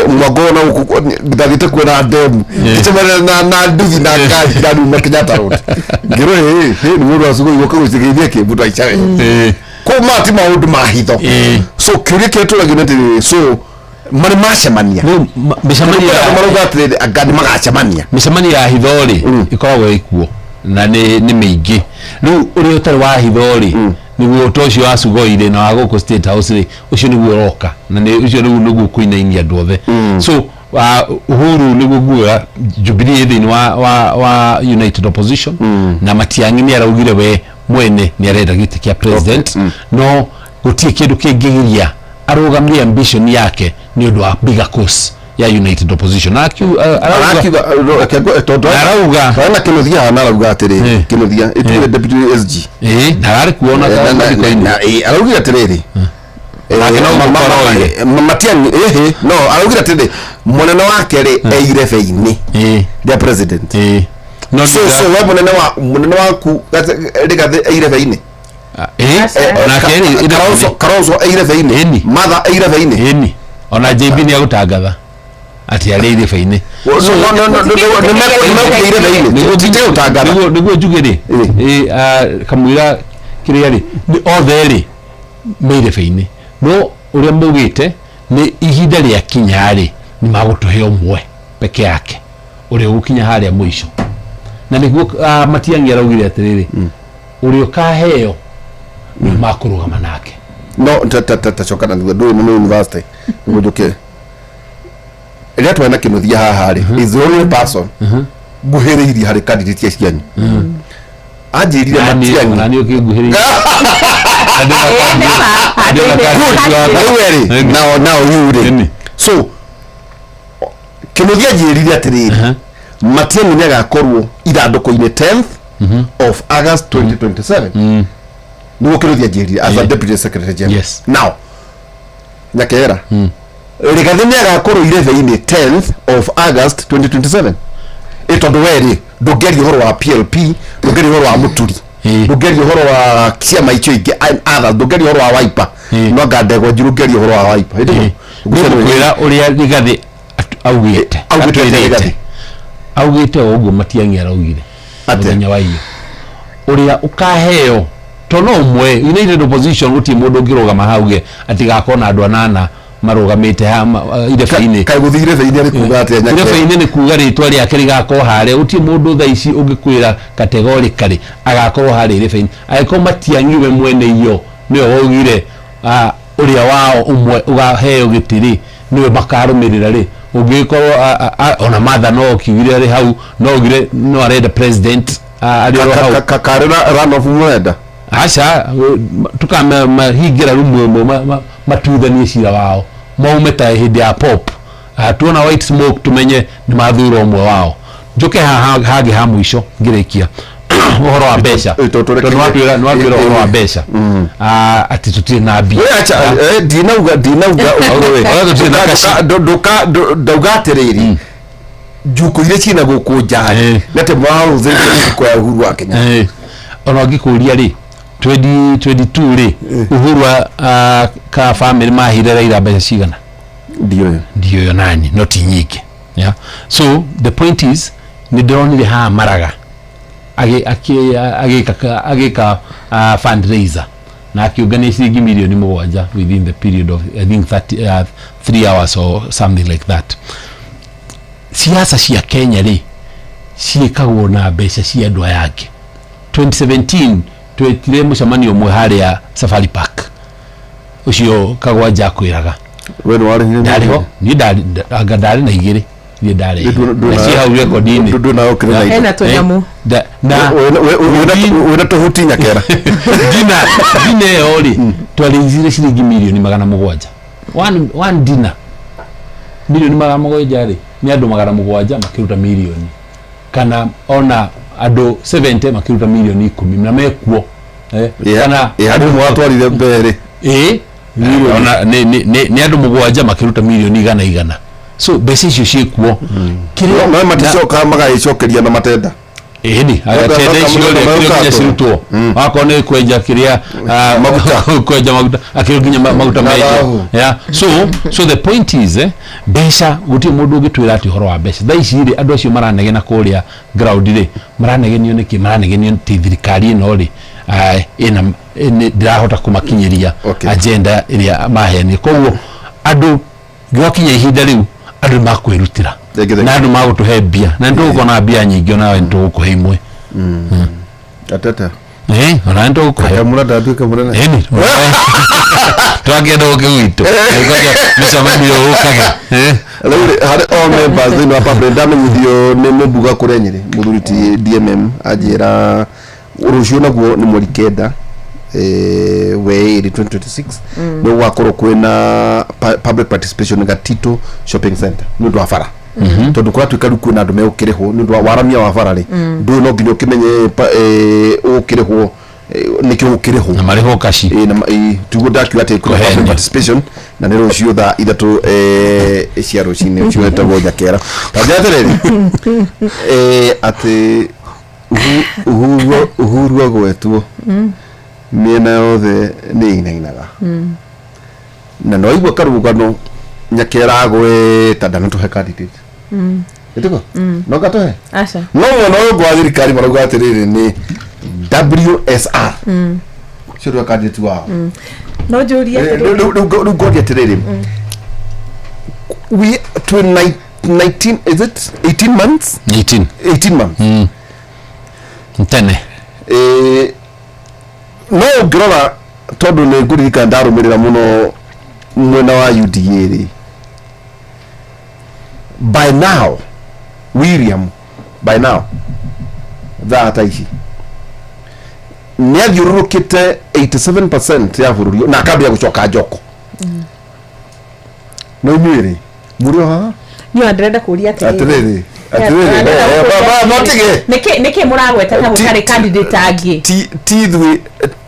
Mwango na gũkũ ndathiĩte kuona ndemu, ngĩcemania na nduthi na ngari na rĩu na Kenyatta Road, ngĩrwo hĩ hĩ nĩ mũndũ wa Sugoi gũka gũcigĩithia kĩmbu twaicawe kũu. Maya ti maũndũ ma hitho. So kĩũria kĩrĩa tũragio nĩ atĩrĩrĩ, so marĩ macemania? Mĩcemanio Marauga atĩrĩrĩ, anga nĩ magacemania. Mĩcemanio ya hitho rĩ, ĩkoragwo ĩkuo na nĩ mĩingĩ. Rĩu ũrĩa ũtarĩ wa hitho rĩ, nĩguo ta ũcio wa Sugoi rĩ na wa gũkũ State House rĩ, ũcio nĩguo ũroka na nĩ ũcio rĩu nĩguo kũinainia andũ othe. So Uhuru nĩguo nguoya Jubilee thĩinĩ wa United Opposition, na Matiang'i nĩ araugire we mwene nĩ arenda gĩtĩ kĩa president, no gũtirĩ kĩndũ kĩngĩgiria arũgamie ambition yake nĩ ũndũ wa bigger cause ya United Opposition. Na Arakiuga tondũ arauga na Kĩnuthia hana arauga atĩrĩrĩ, Kĩnuthia ĩtuire deputy SG. Ĩ, na ararĩ kuona mathiko-inĩ. Araugire atĩrĩrĩ, Nake no gũkorwo oire. Matiang'i ĩhĩ, no araugire atĩrĩrĩ, mũnene wake rĩ e irebe-inĩ rĩa president. No So we mũnene waku Rigathĩ e irebe-inĩ? Nake rĩ, Kalonzo e irebe-inĩ? Martha e irebe-inĩ? Ĩni, ona JB nĩ agũtangatha atĩ arĩ irebe-inĩ. Nĩguo njuge rĩ, kamũira kĩrĩa rĩ, nĩ othe rĩ me irebe-inĩ, no ũrĩa maugĩte nĩ ihinda rĩa kinya rĩ, nĩ magũtũhe ũmwe peke yake ũrĩa ũgũkinya harĩa mũico. Na nĩguo Matiang'i araugire atĩrĩrĩ, ũrĩa ũkaheo nĩ makũrũgama nake. No ta coka na thutha ndũĩ mũno university nĩguo njũke rĩrĩa twarĩ na Kĩnuthia haha rĩ, is the only person nguhĩrĩirie harĩ candidate cianyu anjĩrire Matiang'i. Nani ũkĩnguhĩrĩirie? Rĩu erĩ nao you rĩ, so Kĩnuthia anjĩrire atĩrĩrĩ, Matiang'i nĩ agakorwo ithandũkũ-inĩ 10th of August 2027. Nĩguo Kĩnuthia anjĩrire as a deputy secretary general. Now Nyakera, Rigathĩ nĩ agakorwo irebe-inĩ 10th of August 2027? Ĩ tondũ we rĩ, ndũngĩaria ũhoro wa PLP, ndũngĩaria ũhoro wa Mũturi, ndũngĩaria ũhoro wa ciama icio ingĩ and others, ndũngĩaria ũhoro wa Wiper, no anga Ndegwa Njiru ũngĩaria ũhoro wa Wiper. Hĩndĩ ĩyo, Ngũkwĩra ũrĩa Rigathĩ augĩte. Augĩte atĩa Rigathĩ? Augĩte o ũguo Matiang'i araugire mũthenya wa iyo, ũrĩa ũkaheo to no ũmwe United Opposition, gũtirĩ mũndũ ũngĩrũgama hauge atigakorwo na andũ anana marũgamĩte irebe-inĩ. Kaĩ gũthiĩ irebe-inĩ arĩ kuga atĩa, Nyakera? Irebe-inĩ nĩ kuga rĩtwa rĩake rĩgakorwo harĩa. Gũtirĩ mũndũ thaa ici ũngĩkwĩra categorically agakorwo harĩa irebe-inĩ, angĩkorwo Matiang'i we mwene iyo nĩwe waugire ũrĩa wao ũmwe ũgaheo gĩtĩ rĩ, nĩwe makarũmĩrĩra rĩ. Ũngĩgĩkorwo ona Martha no ũkiugire arĩ hau, no augire no arenda president, arĩ oro hau. Karĩ na runoff mũrenda? Aca, tukamahingĩra rumu ĩmwe matuithanie cira wao, maume ta hĩndĩ ya pop. Tuona white smoke tumenye nĩ mathura ũmwe wao. Njoke haha hangĩ ha mũico ngĩrĩkia ũhoro wa mbeca, tondũ nĩwatwĩra ũhoro wa mbeca, atĩ tũtirĩ na mbia. We acha, ndinauga ũguo we. Oya, tũtirĩ na kaci. Ndauga atĩrĩrĩ, njuko iria ciĩna gũkũ nja rĩ, nĩ atĩ marũthĩrĩria mĩhuko ya Uhuru wa Kenyatta. Ona ũngĩkũria rĩ, 2022 rĩ, Uhuru ka family mahire Raila mbeca cigana? Ndiũĩ. Ndiũĩ nani, no ti nyingĩ. Yeah. So the point is, nĩ ndĩronire haha Maraga agĩka fundraiser. Na akĩũngania ciringi mirioni 7 within the period of, I think, 30, 3 hours or something like that. Siasa cia Kenya rĩ, ciĩkagwo na mbeca cia andũ aya angĩ. 2017 twetire mũcemanio ũmwe harĩa Safari Park, ũcio Kagwanja akwĩraga. We nĩ warĩhire? Ndarĩho niĩ, anga ndarĩ na igĩrĩ niĩ ndarĩ na ciĩ hau rekondi-inĩ. Ndũ na ũkĩrĩ na Hena tũnyamũ. Na wĩna tũhuti nyakera. Dina ĩyo rĩ, twarĩithire ciringi mirioni 700, one dinner mirioni 700 rĩ, nĩ andũ 700 makĩruta mirioni, kana ona andũ 70 makĩruta mirioni 10 na mekuo. Kana Harĩ mwatwarire mbere. Ĩ, ona nĩ andũ mũgwanja makĩruta mirioni igana igana, so mbeca icio ciĩkuo. No maticoka magagĩcokeria na matenda. Ĩni tenda icio rĩ, akĩrĩ nginya cirutwo, wakorwo nĩ kwenja kĩrĩa maguta, kwenja maguta, akĩrĩ nginya maguta Na menjwo. thahabu. Yeah. So the point is, mbeca gũtirĩ mũndũ ũngĩtwĩra atĩ ũhoro wa mbeca thaa ici rĩ, andũ acio maranegena kũrĩa ground rĩ, maranegenio nĩkĩ? Maranegenio ti thirikari ĩno rĩ, ĩna ndĩrahota kũmakinyĩria agenda ĩrĩa maheanire. Koguo andũ gwakinya ihinda rĩu, andũ nĩ makwĩrutĩra na andũ magũtũhe mbia, na nĩ tũgũkorwo na mbia nyingĩ, onawe nĩ tũgũkũhe imwe. Ateta. Ona nĩ tũgũkũhe. Kamũra ndatuĩka mũnene. Ĩni twangĩenda gũke gwitũ mĩcemanio ũkage. Rĩu rĩ, harĩ all members thĩinĩ wa public, ndamenyithio nĩ mũmbuga kũrĩa Nyĩrĩ, mũthuri ti DMM, anjĩra rũciũ naguo nĩ mweri 9 we ĩrĩ 2026, nĩ gũgakorwo kwĩna public participation Gatito Shopping Center nĩ ũndũ wa bara, tondũ kũratuĩka rĩu kwĩna andũ megũkĩrĩhwo nĩ ũndũ wa waramia wa bara rĩ, ndũĩ no nginya ũkĩmenye ũgũkĩrĩhwo, nĩkĩo ũkĩrĩhwo na marĩhwo kaci. Tiguo ndakiuga atĩ kwĩna public Kũhenio. participation na nĩ rũciũ thaa 3 cia rũcinĩ. Ũcio wetagwo Nyakera. Tanjĩra atĩrĩrĩ, atĩ Uhuru agwetwo, mĩena yothe nĩ ĩinainaga, na no igua karũgano Nyakera agweta ndanatũhe candidate. Ĩtĩko no gatũhe? Aca. No mwena ũyũ ũngĩ wa thirikari marauga atĩrĩrĩ, nĩ WSR ũcio nĩwe candidate wao. No njũrie atĩrĩrĩ. Rĩu ngoria atĩrĩrĩ, we twĩ 19, is it 18 months? 18. 18 months. Tene. No ũngĩrora, tondũ nĩ ngũririkana ndarũmĩrĩra mũno mwena wa UDA rĩ, by now William, by now thaa ta ici nĩ athiũrũrũkĩte 87% ya bũrũri na akambia gũcoka njoko. No inyuĩ rĩ, mũrĩ o haha. Niĩ ndĩrenda kũria atĩrĩrĩ, atĩrĩrĩ, matige. Nĩkĩ mũragweta ta gũtarĩ candidate angĩ? Ti ithuĩ,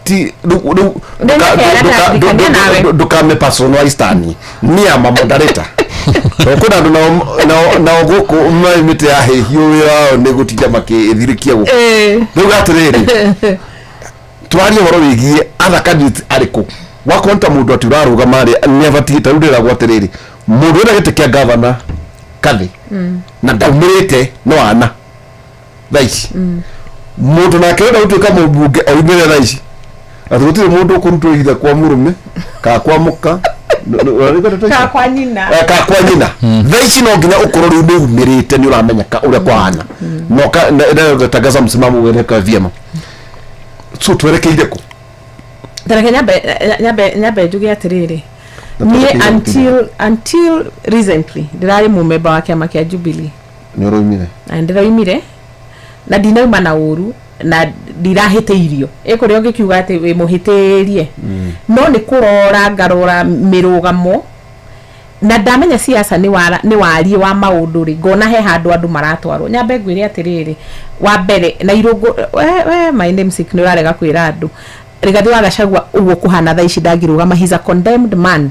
ti rĩu Nĩ Nyakera ndaririkania nawe. Ndũkame personalize tani ni ama moderator, tondũ kwĩna andũ nao gũkũ mĩtĩ ya hĩhio, wĩra wao nĩ gũtinda makĩthirĩkia gũkũ. Rĩu atĩrĩrĩ, twarie ũhoro wĩgiĩ other candidate arĩkũ, wakorwo nĩ ta mũndũ atĩ ũrarũgama rĩ, nĩ abatiĩ, ta rĩu ndĩragwo atĩrĩrĩ, mũndũ wĩna gĩtĩ kĩa gavana Kathĩ na ndaumĩrĩte no ana thaa ici, mũndũ nake wenda gũtuĩka mũmbunge oimĩre thaa ici, atĩ gũtirĩ mũndũ ũkũrutwo ithe kwa mũrũme kana kwa mũka. Kana kwa nyina. Kana kwa nyina. Thaa ici no nginya ũkorwo rĩu nĩ umĩrĩte, nĩ ũramenyeka ũrĩa kwahana na tangaza msimamo ueleka vyema. So twerekeire kũ? Tareke nyambe njuge atĩrĩrĩ, Na niĩ twerekeire until recently ndĩrarĩ mũmemba wa kĩama kĩa Jubilee. Nĩ ũroimire? Na ndĩroimire na ndinauma na ũru na ndirahĩtĩirio, ĩ kũrĩa ũngĩkiuga atĩ wĩ mũhĩtĩrie, no nĩ kũrora ngarora mĩrũgamo na ndamenya siasa nĩ wariĩ wa maũndũ rĩ, ngona he handũ andũ maratwarwo. Nyambe ngwĩre atĩrĩrĩ, wa mbere na irũngũ, we my namesake, nĩ ũrarega kwĩra andũ Rigathĩ wa Gachagua ũguo kũhana thaa ici ndangĩrũgama. He's a condemned man.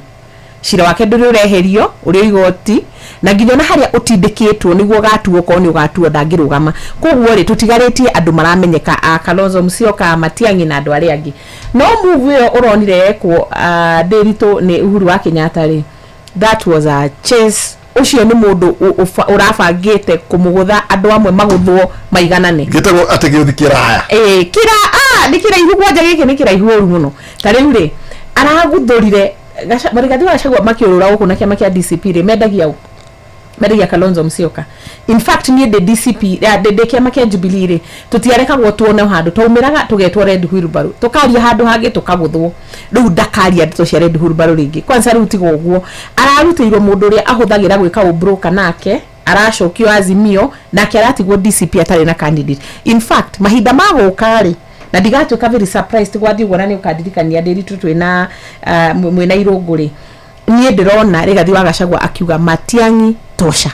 Cira wake ndũrĩ ũreherio ũrĩ igoti, na nginya ona harĩa ũtindĩkĩtwo nĩguo ũgatuo, korwo nĩ ũgatuo, ndangĩrũgama. Koguo rĩ, tũtigarĩtie andũ maramenyeka a Kalonzo Musyoka, Matiang'i na andũ arĩa angĩ. No move ĩyo ũronire yekwo Ndĩritũ nĩ Uhuru wa Kenyatta rĩ, that was a chase. Ũcio nĩ mũndũ ũrabangĩte kũmũgũtha, andũ amwe magũthwo maiganane. Gĩtagwo atĩ gĩũthi kĩraya. Ĩĩ, kĩra Nĩ kĩraihu kwanja gĩkĩ nĩ kĩraihu ũru mũno. Ta rĩu rĩ, araguthũrire Rigathi wa Gachagua makĩũrũra gũkũ na kĩama kĩa DCP rĩ, mendagia ũ? Mendagia Kalonzo Musyoka. In fact niĩ ndĩ DCP, ya, ndĩ kĩama kĩa Jubilee rĩ, tũtiarekagwo tuone handũ, twaumĩraga tũgetwo Red Wheelbarrow, tũkaria handũ hangĩ tũkagũthwo. Rĩu ndakaria ndeto cia Red Wheelbarrow rĩngĩ. Kwanza rĩu tiga ũguo, ararutĩirwo mũndũ ũrĩa ahũthagĩra gwĩka ũbroker nake, aracokio Azimio, nake aratigwo DCP atarĩ na candidate. In fact, mahinda ma gũka rĩ, na ndigatuĩka very surprised gwathiĩ ũguo, na nĩ ũkandirikania ndĩritũ twĩna mwĩna irũngũ rĩ, niĩ ndĩrona Rigathi wa Gachagua akiuga Matiang'i tosha,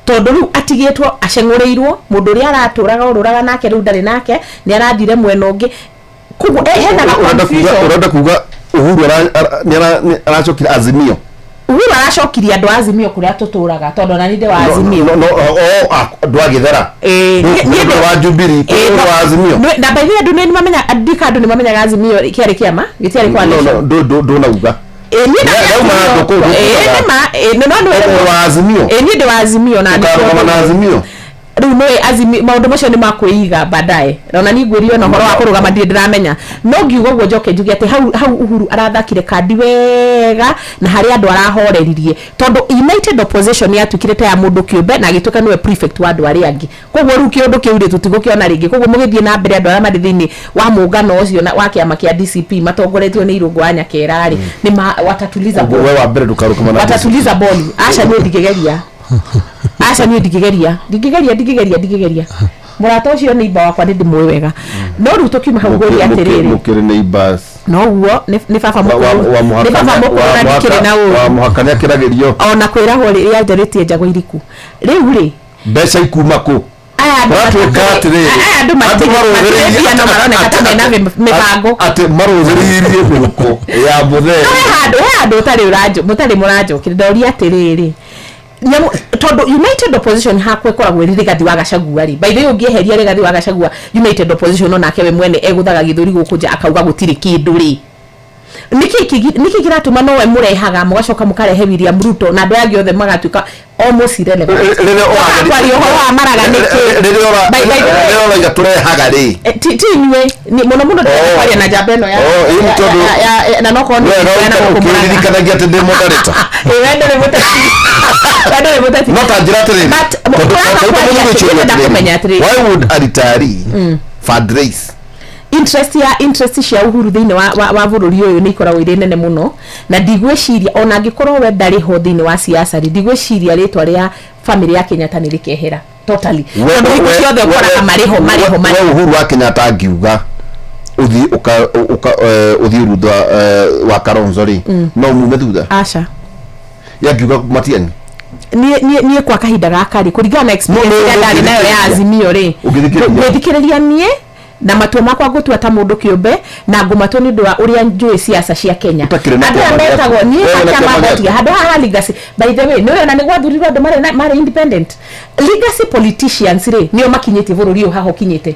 tondũ rĩu atigĩtwo aceng'ũrĩirwo mũndũ ũrĩa aratũraga ũrũraga nake, rĩu ndarĩ nake, nĩ arathire mwena ũngĩ, koguo hena ga Ũrenda kuga confusion. Ũrenda kuga Uhuru nĩ aracokire Azimio? Uhuru aracokirie andũ a Azimio kũrĩa tũtũraga, tondũ ona niĩ ndĩ wa Azimio. No, o andũ a Gĩthera. Niĩ wa Jubilee, no, wa Azimio. Na by the way, andũ nĩ mamenya ndika andũ nĩ mamenyaga Azimio kĩarĩ kĩama gĩtiarĩ No, coalition. no, ndũnauga. Niĩ na Ndauma handũ kũu ndũkugaga. Nĩ ma, no nĩ Ũũ wa Azimio. Niĩ ndĩ wa Azimio na Ũkarũgama na Azimio? Rĩu nĩ Azimio, maũndũ macio nĩ makwĩiga baadaye, na ona niĩ ngwĩrio na ũhoro wa kũrũgama ndirĩ ndĩramenya, no ngiuga ũguo njoke njuge atĩ hau hau Uhuru arathakire kandi wega na harĩ andũ arahoreririe, tondũ United Opposition yatuĩkire ta ya mũndũ kĩũmbe na agĩtuĩka nĩwe prefect wa andũ arĩa angĩ. Koguo rĩu kĩũndũ kĩu rĩ, tũtigũkĩona rĩngĩ. Koguo mũgĩthiĩ na mbere, andũ arĩa marĩ thĩinĩ wa mũngano ũcio na wa kĩama kĩa DCP matongoretio nĩ Irũngũ wa Nyakera rĩ, nĩ watatuliza Ũguo we wa mbere ndũkarũgama na watatuliza boli. Aca, niĩ ndingĩgeria. Aca, niĩ ndingĩgeria, ndingĩgeria, ndingĩgeria, ndingĩgeria. Mũrata ũcio nĩ imba wakwa, nĩ ndĩmũĩ wega. No rĩu tũkiuma hau, ngũria atĩrĩrĩ, Mũkĩrĩ neighbors. Noguo nĩ baba mũkũrũ, nĩ baba mũkũrũ na ndikĩrĩ na Wa ũru. mũhaka nĩ akĩragĩrio. Ona kwĩragwo rĩrĩa njarĩtie njagũ iriku rĩu rĩ. Mbeca ikuma kũ? Aya andũ Kũratuĩka atĩrĩrĩ, aya andũ matirĩ mbia no maroneka ta mena mĩbango. Atĩ marũthĩrĩirie mĩhuko ya mũthee. No he handũ ũtarĩ ũranjũ mũtarĩ mũranjũkĩra, ndoria atĩrĩrĩ, nyamũ tondũ United Opposition hakwa ĩkoragwo ĩrĩ Rigathi wa Gachagua rĩ, by the way, ũngĩeheria Rigathi wa Gachagua United Opposition, onake we mwene egũthaga gĩthũri gũkũ nja akauga gũtirĩ kĩndũ rĩ. Nĩkĩ kĩratũma nowe mũrehaga, mũgacoka mũkarehe William Ruto na andũ aya angĩ othe magatuĩka almost irrelevant? Rĩrĩa Kwaria ũhoro wa maraga nĩkĩ? By the way, Rĩrĩa ũraiga tũrehaga rĩ, ti inyuĩ mũno mũno, ndĩrenda kwaria na njamba ĩno ya Oh, ĩĩ, tondũ na no korwo nĩ wega na gũkũ Murang'a. ũkĩririkanagia atĩ ndĩ moderator. Ĩ, we ndũrĩ mũteti, we ndũrĩ mũteti. No ta njĩra atĩrĩrĩ, But, tondũ ũraga tondũ kwaria mũndũ atĩ- ũcio ndĩrenda atĩrĩrĩ, kũmenya atĩrĩrĩ. Why would a retiree fundraise? Interest ya interest cia Uhuru thĩinĩ wa bũrũri ũyũ nĩ ikoragwo irĩ nene mũno, na ndigwĩciria ona angĩkorwo we ndarĩ ho thĩinĩ wa siasa rĩ, ndigwĩciria rĩtwa rĩa family ya Kenyatta nĩ rĩkehera totally, tondũ hingo ciothe ũkoraga marĩ ho, marĩ ho, marĩ We ho. Uhuru wa Kenyatta angiuga ũthiĩ ũthiĩ thutha wa Kalonzo rĩ, no mume thutha? Aca. Yangiuga Matiang'i? Niĩ kwa kahinda gaka rĩ, kũringana na experience No, no, ĩrĩa ndarĩ nayo ya Azimio rĩ, Ũngĩthikĩrĩria? Ngwĩthikĩrĩria niĩ na matua makwa ngũtua ta mũndũ kĩũmbe, na ngũmatua nĩ ũndũ wa ũrĩa njũĩ siasa cia Kenya. Ũtakĩrĩ na Andũ aya kĩama gĩaku. metagwo niĩ Wewe na na kĩama kĩama gĩaku. ngotiga handũ haha legacy. By the way, nĩ ũrĩ ona nĩ gwathurirwo andũ marĩ independent legacy politicians rĩ, nĩo makinyĩtie bũrũri ũyũ haha ũkinyĩte.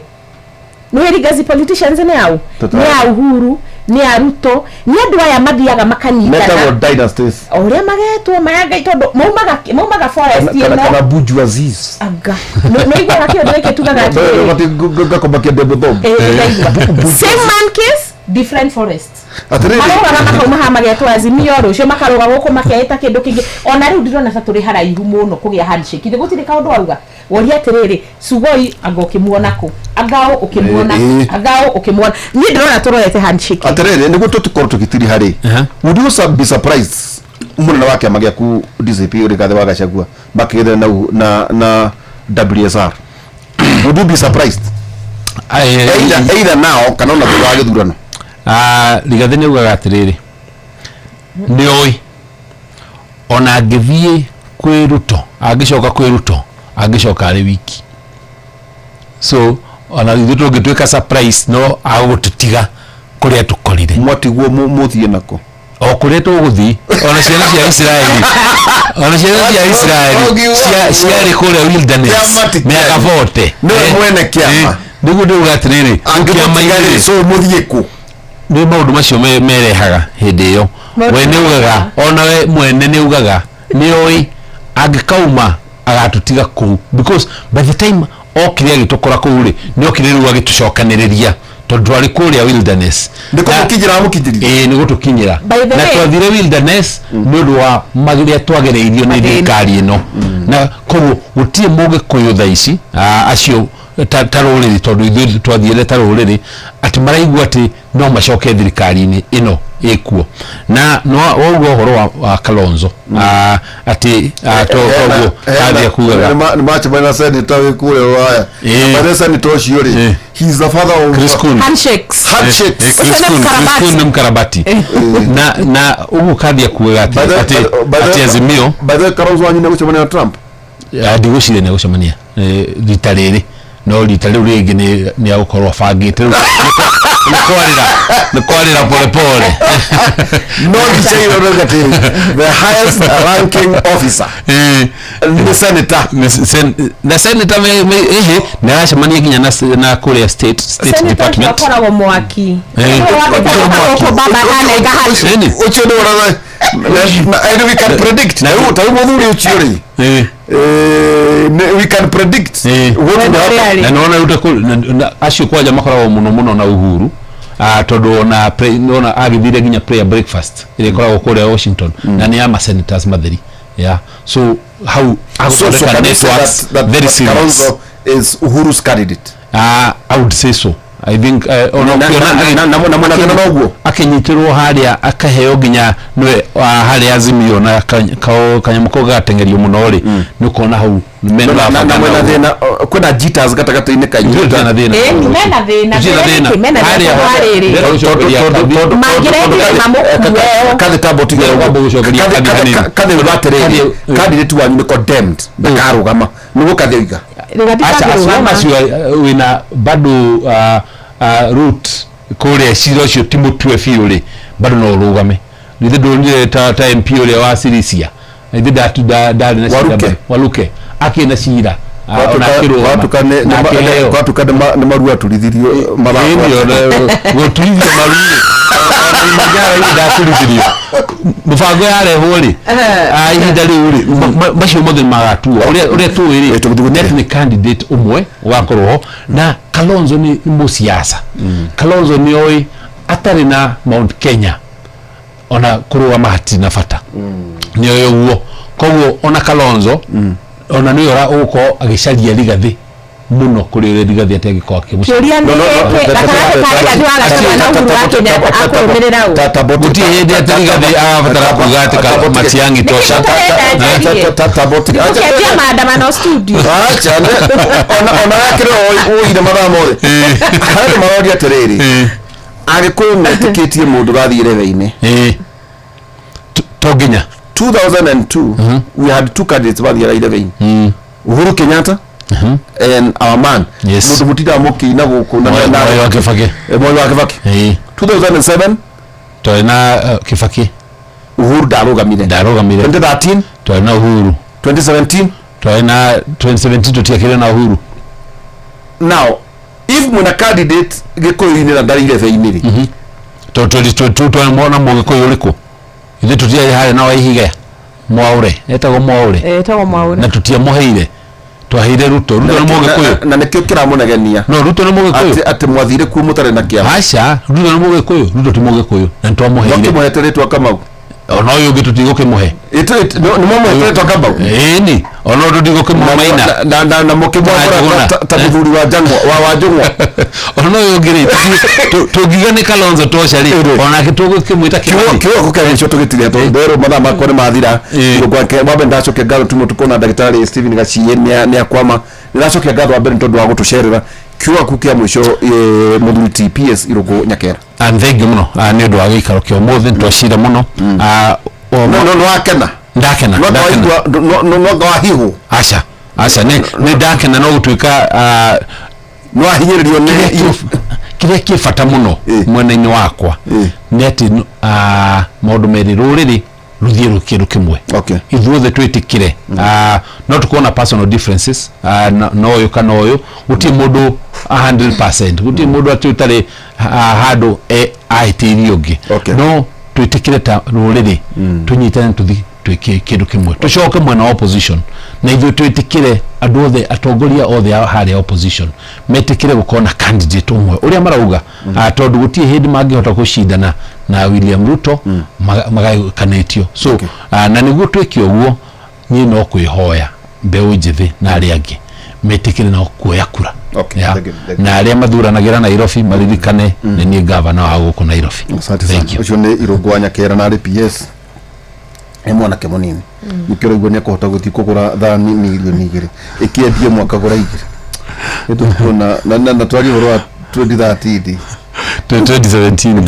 Nĩ legacy politicians nĩ au? Nĩ a Uhuru, nĩ a Ruto, nĩ andũ aya mathiaga makanyitana. Metagwo dynasties. O ũrĩa magetwo maya Ngai, tondũ maumaga forest Kana ĩno. Kana bourgeoisies. Anga nĩ iguaga kĩũndũ gĩkĩ tugaga atĩrĩrĩ, Ngakomakia ndĩ mũthomu. Ndaigua. Same man case, different forest. Atĩrĩrĩ. Marũgaga makauma haha magetwo Azimio, rũciũ makarũga gũkũ makeĩta kĩndũ kĩngĩ. Ona rĩu ndirona ta tũrĩ haraihu mũno kũgĩa handshake. Ithe gũtirĩ kaũndũ auga woria atĩrĩrĩ, Sugoi anga ũkĩmuona kũ, angao ũkĩmuona kũ, angao ũkĩmuona. Niĩ ndĩrona tũrorete handshake. Atĩrĩrĩ, nĩguo tũtikorwo tũgĩtiriha rĩ, would you be surprised mũnene wa kĩama gĩaku DCP Rigathi wa Gachagua makĩgethera na WSR? Would you be surprised either now kana ona thutha wa gĩthurano? Ah, Rigathi nĩ augaga atĩrĩrĩ, nĩ oĩ ona angĩthiĩ kwĩ Ruto, angĩcoka kwĩ Ruto, angĩcoka arĩ wiki. So ona ithuĩ tũngĩtuĩka surprise, no agũtũtiga kũrĩa tũkorire. Mwatigwo mũthiĩ nako? O kũrĩa tũgũthiĩ. Ona ciana cia Isiraeli, ona ciana cia Isiraeli ciarĩ kũrĩa wilderness Kĩama ti mĩaka kĩanyu. 40. Nĩwe mwene kĩama. Nĩguo ndĩuga atĩrĩrĩ, Angĩmũtiga rĩ, so mũthiĩ kũ? Nĩ maũndũ macio merehaga hĩndĩ ĩyo. Maũndũ We nĩ ugaga, ona we mwene nĩ ugaga nĩ oĩ angĩkauma agatũtiga kũu, because by the time okire agĩtũkora kũu rĩ, nĩ okire rĩu agĩtũcokanĩrĩria. Tondũ twarĩ kũrĩa wilderness. Nĩ kũmũkinyĩra amũkinyĩrire? Ĩĩ, nĩ gũtũkinyĩra. By the Na way- twathire wilderness nĩ ũndũ wa marĩa twagereirio nĩ Mathĩna. thirikari ĩno, na koguo gũtirĩ Mũgĩkũyũ thaa ici, acio ta rũrĩrĩ, tondũ ithuĩ twathiĩre ta rũrĩrĩ, atĩ maraigua atĩ no macoke thirikari-inĩ ĩno ĩkuo. Na no wauga ũhoro wa Kalonzo, atĩ toguo kathia kugaga nä macemania na senator wä kå rä a rå aya na senator å cio rä, he is the father of Chris Coons. Handshakes. Handshakes. Chris Ũcio nĩ Coons, Chris mkarabati. Coons nĩ mkarabati, na ũguo kathia kugaga atĩ atĩ Azimio. By the way, Kalonzo wanyu nä gå cemania na Trump? Ndigwĩciria nĩ egũcemania rita rĩrĩ, no rita rĩu rĩngĩ nĩ agũkorwo abangĩte rĩu nĩ kwarĩra pole pole. No ndicaire rauga atä the highest ranking officer nĩ senator. Na senator ĩhĩ nĩ aracemania nginya na kũrĩa state Senator ũcio department. akoragwo mwaki. Ũcio gũkũ baba anenga handshake. Ĩni. Ũcio nĩ ũratha and we can predict ta rĩu mũthuri ũcio rĩ, we can predict what will happen. Na nona rĩu acio kwanja makoragwo mũno mũno na Uhuru, tondũ ona nona agĩthire nginya prayer breakfast ĩrĩa ĩkoragwo kũrĩa Washington, na nĩ ya ma senators matheri, yeah, so hau So agũthondeka can you say networks that very that serious. Kalonzo is Uhuru's candidate? I would say so. I think ona ũkĩona Na mwena thĩna noguo? Akĩnyitĩrwo harĩa akaheo nginya nĩwe harĩa Azimio na kanyamũ kau gagateng'erio mũno rĩ, nĩ ũkona hau mena Na mwena thĩna kwĩna jitters gatagatĩ-inĩ ka Ithuĩ tũtirĩ na thĩna. Ĩni, mena thĩna. Tũtirĩ na thĩna. Thĩna mena thĩna Harĩa- tondũ wa rĩrĩ. Tondũ- Mangĩrehire mamũkue. Kathĩ tambo tigera Kwamba gũcokeria Kathi hanini. kathĩ uga atĩrĩrĩ, candidate wanyu nĩ condemned, ndakarũgama, nĩguo kathĩ oiga. Rĩgatikaga Aca, as long kũrũgama. as you are wĩna bado root kũrĩa cira ũcio ti mũtue biũ rĩ, bado no ũrũgame. Ithe ndonire ta MP ũrĩa wa Sirisia, ithe ndarĩ na cira. Waluke. Bado. Waluke akĩ na cira. Ona akĩrũgama Gwatuka nĩ na akĩheo. gwatuka nĩ maru aturithirio. Ĩni, ona gũturithio maru-rĩ, ona ndaturithirio mũbango yarehwo rĩ, ihinda rĩu rĩ, macio mothe magatuo ũrĩa tũĩ rĩ, net nĩ candidate ũmwe ũgakorwo ho. Na Kalonzo nĩ mũciaca. Kalonzo nĩ oĩ atarĩ na Mount Kenya ona kũrũgama hatirĩ na bata, nĩ oĩ ũguo. Koguo ona Kalonzo ona nĩwe ũgũkorwo agĩcaria Rigathĩ mũno kũrĩ ũrĩa Rigathĩ atangĩkorwo akĩmũcaria. Kĩũria nĩ gĩkĩ, gatagatĩ ka Rigathĩ wa Gachagua na Uhuru wa Kenyatta, akũrũmĩrĩra ũ? Gũtirĩ hĩndĩ atĩ Rigathĩ agabatara kuga atĩ Matiang'i tosha. Nĩkĩ tũrenda njarie? Tũkĩanjia maandamano studio. Acha, ona yakĩrĩ ũire mathaa mothe harĩ maroria atĩrĩrĩ, Agĩkũyũ metĩkĩtie mũndũ ũrathiĩ rebe-inĩ? To nginya. 2002 we had two candidates mathiaga irebe-inĩ, Uhuru Kenyatta and our man, mũndũ mũtindaga mũkĩina gũkũ na Mwai wa Kibaki. Moi wa Kibaki. 2007 twarĩ na Kibaki. Uhuru ndarũgamire. Ndarũgamire. 2013 twarĩ na Uhuru. 2017 twarĩ na, 2017 tũtiakĩrĩ na Uhuru. Now if mwĩna candidate Gĩkũyũ-inĩ na ndarĩ irebe-inĩ rĩ, Twamwona Mũgĩkũyũ ũrĩkũ? Ithuĩ tũtiarĩ harĩa na Waihiga, Mwaũre, etagwo Mwaũre. Etagwo Mwaũre. Na tũtiamũheire, twaheire Ruto. Ruto nĩ Mũgĩkũyũ. Na nĩkĩo kĩramũnegenia. No Ruto nĩ Mũgĩkũyũ. Atĩ mwathire kuo mũtarĩ na kĩama. Aca, Ruto nĩ Mũgĩkũyũ? Ruto ti Mũgĩkũyũ na nĩtwamũheire. Mwakĩmũhete rĩtwa Kamau. Ona ũyũ ũngĩ tũtigũkĩmũhe. Nĩ mwamũhete rĩtwa Kamau? Ĩni, ona ũyũ tũtigũkĩmũhe Maina. Na mũkĩmwamũra ta mũthuri wa Njang'wa wa Njũng'wa. Ona ũyũ ũngĩ rĩ, tũngiuga nĩ Kalonzo tosha rĩ, onake tũgũkĩmwĩta Kĩmani. Kiugo kũkĩra tũgĩtire tondũ nderwo mathaa makwa nĩ mathira. Gwake wambe ndacokia ngatho tumo tukona ndagĩtarĩ Stephen Gaciĩ nĩ akwama. Nĩ ndacokia ngatho wa mbere nĩ tondũ wa gũtũcerera. Kiugo gĩaku kĩa mũico, mũthuri TPS Irũngũ Nyakera. Thank you mũno nĩ ũndũ wa gĩikaro kĩa ũmũthĩ, nĩ twacira mũno. No wakena? Ndakena. No Ndakena. no wahihwo? Aca, aca, nĩ ndakena, no gũtuĩka nĩ wahinyĩrĩrio nĩ kĩrĩa kĩ bata mũno mwena-inĩ wakwa nĩ atĩ maũndũ merĩ, rũrĩrĩ rũthiĩ kĩndũ kĩmwe, ithuothe twĩtĩkĩre. No tũkorwo na personal differences, na ũyũ kana ũyũ, gũtirĩ mũndũ 100%, gũtirĩ mũndũ atĩ ũtarĩ handũ ahĩtĩirie ũngĩ, no twĩtĩkĩre ta rũrĩrĩ tũnyitane tũthi Twĩke kĩndũ kĩmwe, tũcoke mwena wa opposition na ithuĩ twĩtĩkĩre andũ othe, atongoria othe a harĩa opposition metĩkĩre gũkorwo na candidate ũmwe ũrĩa marauga. Tondũ gũtirĩ hĩndĩ mangĩhota gũcindana na William Ruto magayũkanĩtio. So na nĩguo twĩke ũguo, niĩ no kwĩhoya mbeũ njĩthĩ na arĩa angĩ metĩkĩre no kuoya kura. Yeah. Thank you, thank you. Na arĩa mathuranagĩra Nairobi maririkane nĩ niĩ gavana wa gũkũ Nairobi. Asante Thank sana. you. Ũcio nĩ Irũngũ wa Nyakera na arĩ PS, nĩ mwanake mũnini, nĩkĩo ũraigua nĩ akũhota gũthiĩ kũgũra thani mirioni 2 ĩkĩendio mwaka gũra igĩrĩ. Nĩ tũkuona na twarie ũhoro wa 2013. 2017.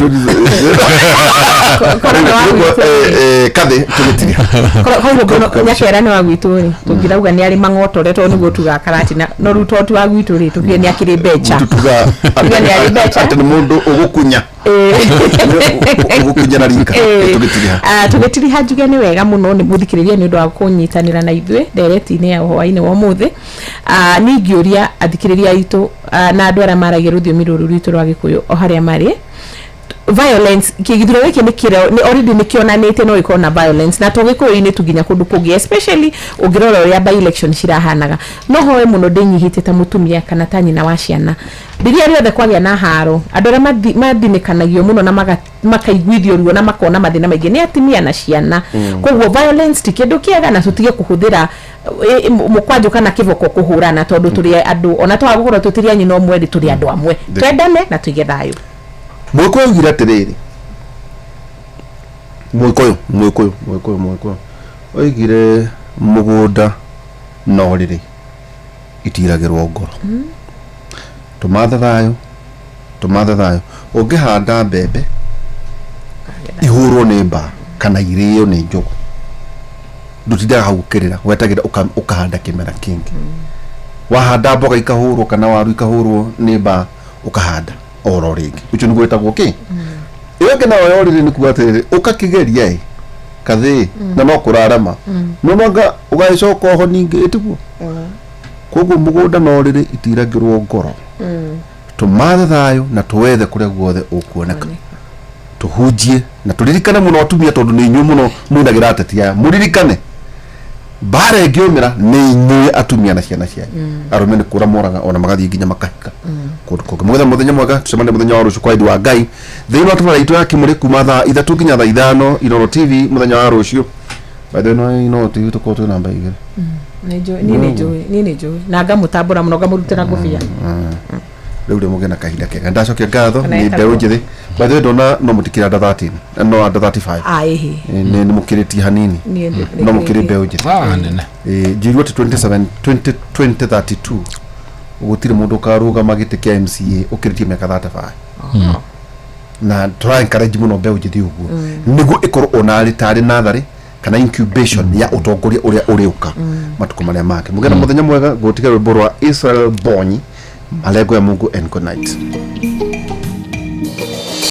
Korwo nĩ wa gwitũ rĩ. Kathĩ tũgĩtiria. Koguo Nyakera nĩ wa gwitũ rĩ, tũngĩrauga nĩ arĩ mang'otore, tondũ nĩguo tugaga Karatina, no rĩu tondũ ti wa gwitũ rĩ, tuge nĩ akĩrĩ mbeca. Tuga Tuge nĩ arĩ mbeca. Atĩ nĩ mũndũ ũgũkunya ũgũkunya na rika. Tũgĩtiria. Tũgĩtiriha, njuge nĩ wega mũno nĩ mũthikĩrĩria nĩ ũndũ wa kũnyitanĩra na ithuĩ ndereti-inĩ ya hwaĩ-inĩ wa ũmũthĩ. Niĩ ingĩũria athikĩrĩria aitũ, na andũ arĩa maragia rũthiomi rũrũ rwitũ rwa Gĩkũyũ o harĩa marĩ, violence gĩthurano gĩkĩ nĩ kĩro nĩ already nĩ kĩonanĩtie no ĩkorwo na violence, na to Gĩkũyũ-inĩ tu, nginya kũndũ kũngĩ, especially ũngĩrora ũrĩa by election cirahanaga. No hoe mũno ndĩnyihĩtie ta mũtumia kana ta nyina wa ciana, rĩrĩa rĩothe kwagĩa na haro, andũ arĩa mathinĩkanagio mũno na makaiguithio ruo na makona mathĩna maingĩ nĩ atumia na ciana. Koguo violence ti kĩndũ kĩega, na tũtige kũhũthĩra mũkwanjũ kana kĩboko kũhũrana, tondũ tũrĩ andũ, ona twaga gũkorwo tũtirĩ a nyina ũmwe rĩ, tũrĩ andũ amwe. Twendane na tũige thayũ. Mũgĩkũyũ augire atĩrĩrĩ, Mũgĩkũyũ, Mũgĩkũyũ, Mũgĩkũyũ, Mũgĩkũyũ oigire mũgũnda no rĩrĩ itiragĩrwo ngoro. Tũmathe thayũ, tũmathe thayũ. Ũngĩhanda mbembe ihũrwo nĩ mbaa kana irĩo nĩ njogu, ndũtindaga hau ũkĩrĩra, wetagĩra ũkahanda kĩmera kĩngĩ. Wahanda mboga ikahũrwo kana waru ikahũrwo nĩ mbaa, ũkahanda oro rĩngĩ. Ũcio nĩguo wĩtagwo kĩ ĩyo ĩngĩ nayo rĩrĩ nĩ kuga atĩrĩrĩ, ũkakĩgeria ĩ kathĩ na no kũrarama no nanga ũgagĩcoka oho ningĩ ĩtiguo. Koguo mũgũnda no rĩrĩ itiragĩrwo ngoro. Tũmathe thayũ na tũwethe kũrĩa guothe ũkuoneka, tũhunjie na tũririkane mũno atumia, tondũ nĩ inyuĩ mũno mwinagĩra ateti aya. Mũririkane mbara ĩngĩũmĩra nĩ inyuĩ atumia na ciana cianyu. Arũme nĩ kũra moraga ona magathiĩ nginya makahika kũndũ kũngĩ. Mũthenya mũthenya mwega, tũcemanie mũthenya wa rũciũ kwa wendi wa Ngai thĩinĩ wa tabarĩra itũ ya Kĩmũrĩ kuma thaa 3 nginya thaa 5, Inooro TV mũthenya wa rũciũ. By the way, no Inooro TV tũkorwo twĩ namba 2. Nĩ njũĩ, niĩ nĩ njũĩ, niĩ nĩ njũĩ, na ngamũtambũra mũno, ngamũrutĩra ngũbia. Rĩu rĩ mũgĩe na kahinda kega, ndacokia ngatho. Kana nĩ etagwo. Mbeũ njĩthĩ, by the way, ndona no mũtikĩrĩ under 13, no under 35. Ĩhĩ. Nĩ mũkĩrĩtie hanini. Niĩ no mũkĩrĩ nĩkĩrĩtie. Mbeũ njĩthĩ. Nene. Njirwo atĩ 27 20 2032 gũtirĩ mũndũ ũkarũgama gĩtĩ kĩa MCA ũkĩrĩtie mĩaka 35, na tũra encourage mũno mbeũ njĩthĩ ũguo nĩguo ĩkorwo ona arĩ tarĩ natharĩ kana incubation ya ũtongoria ũrĩa ũrĩũka matukũ marĩa mangĩ. Mũgĩe na mũthenya mwega, ngũtiga rwĩmbo rwa Israel Bonyi, Malengo ya Mungu, and good night.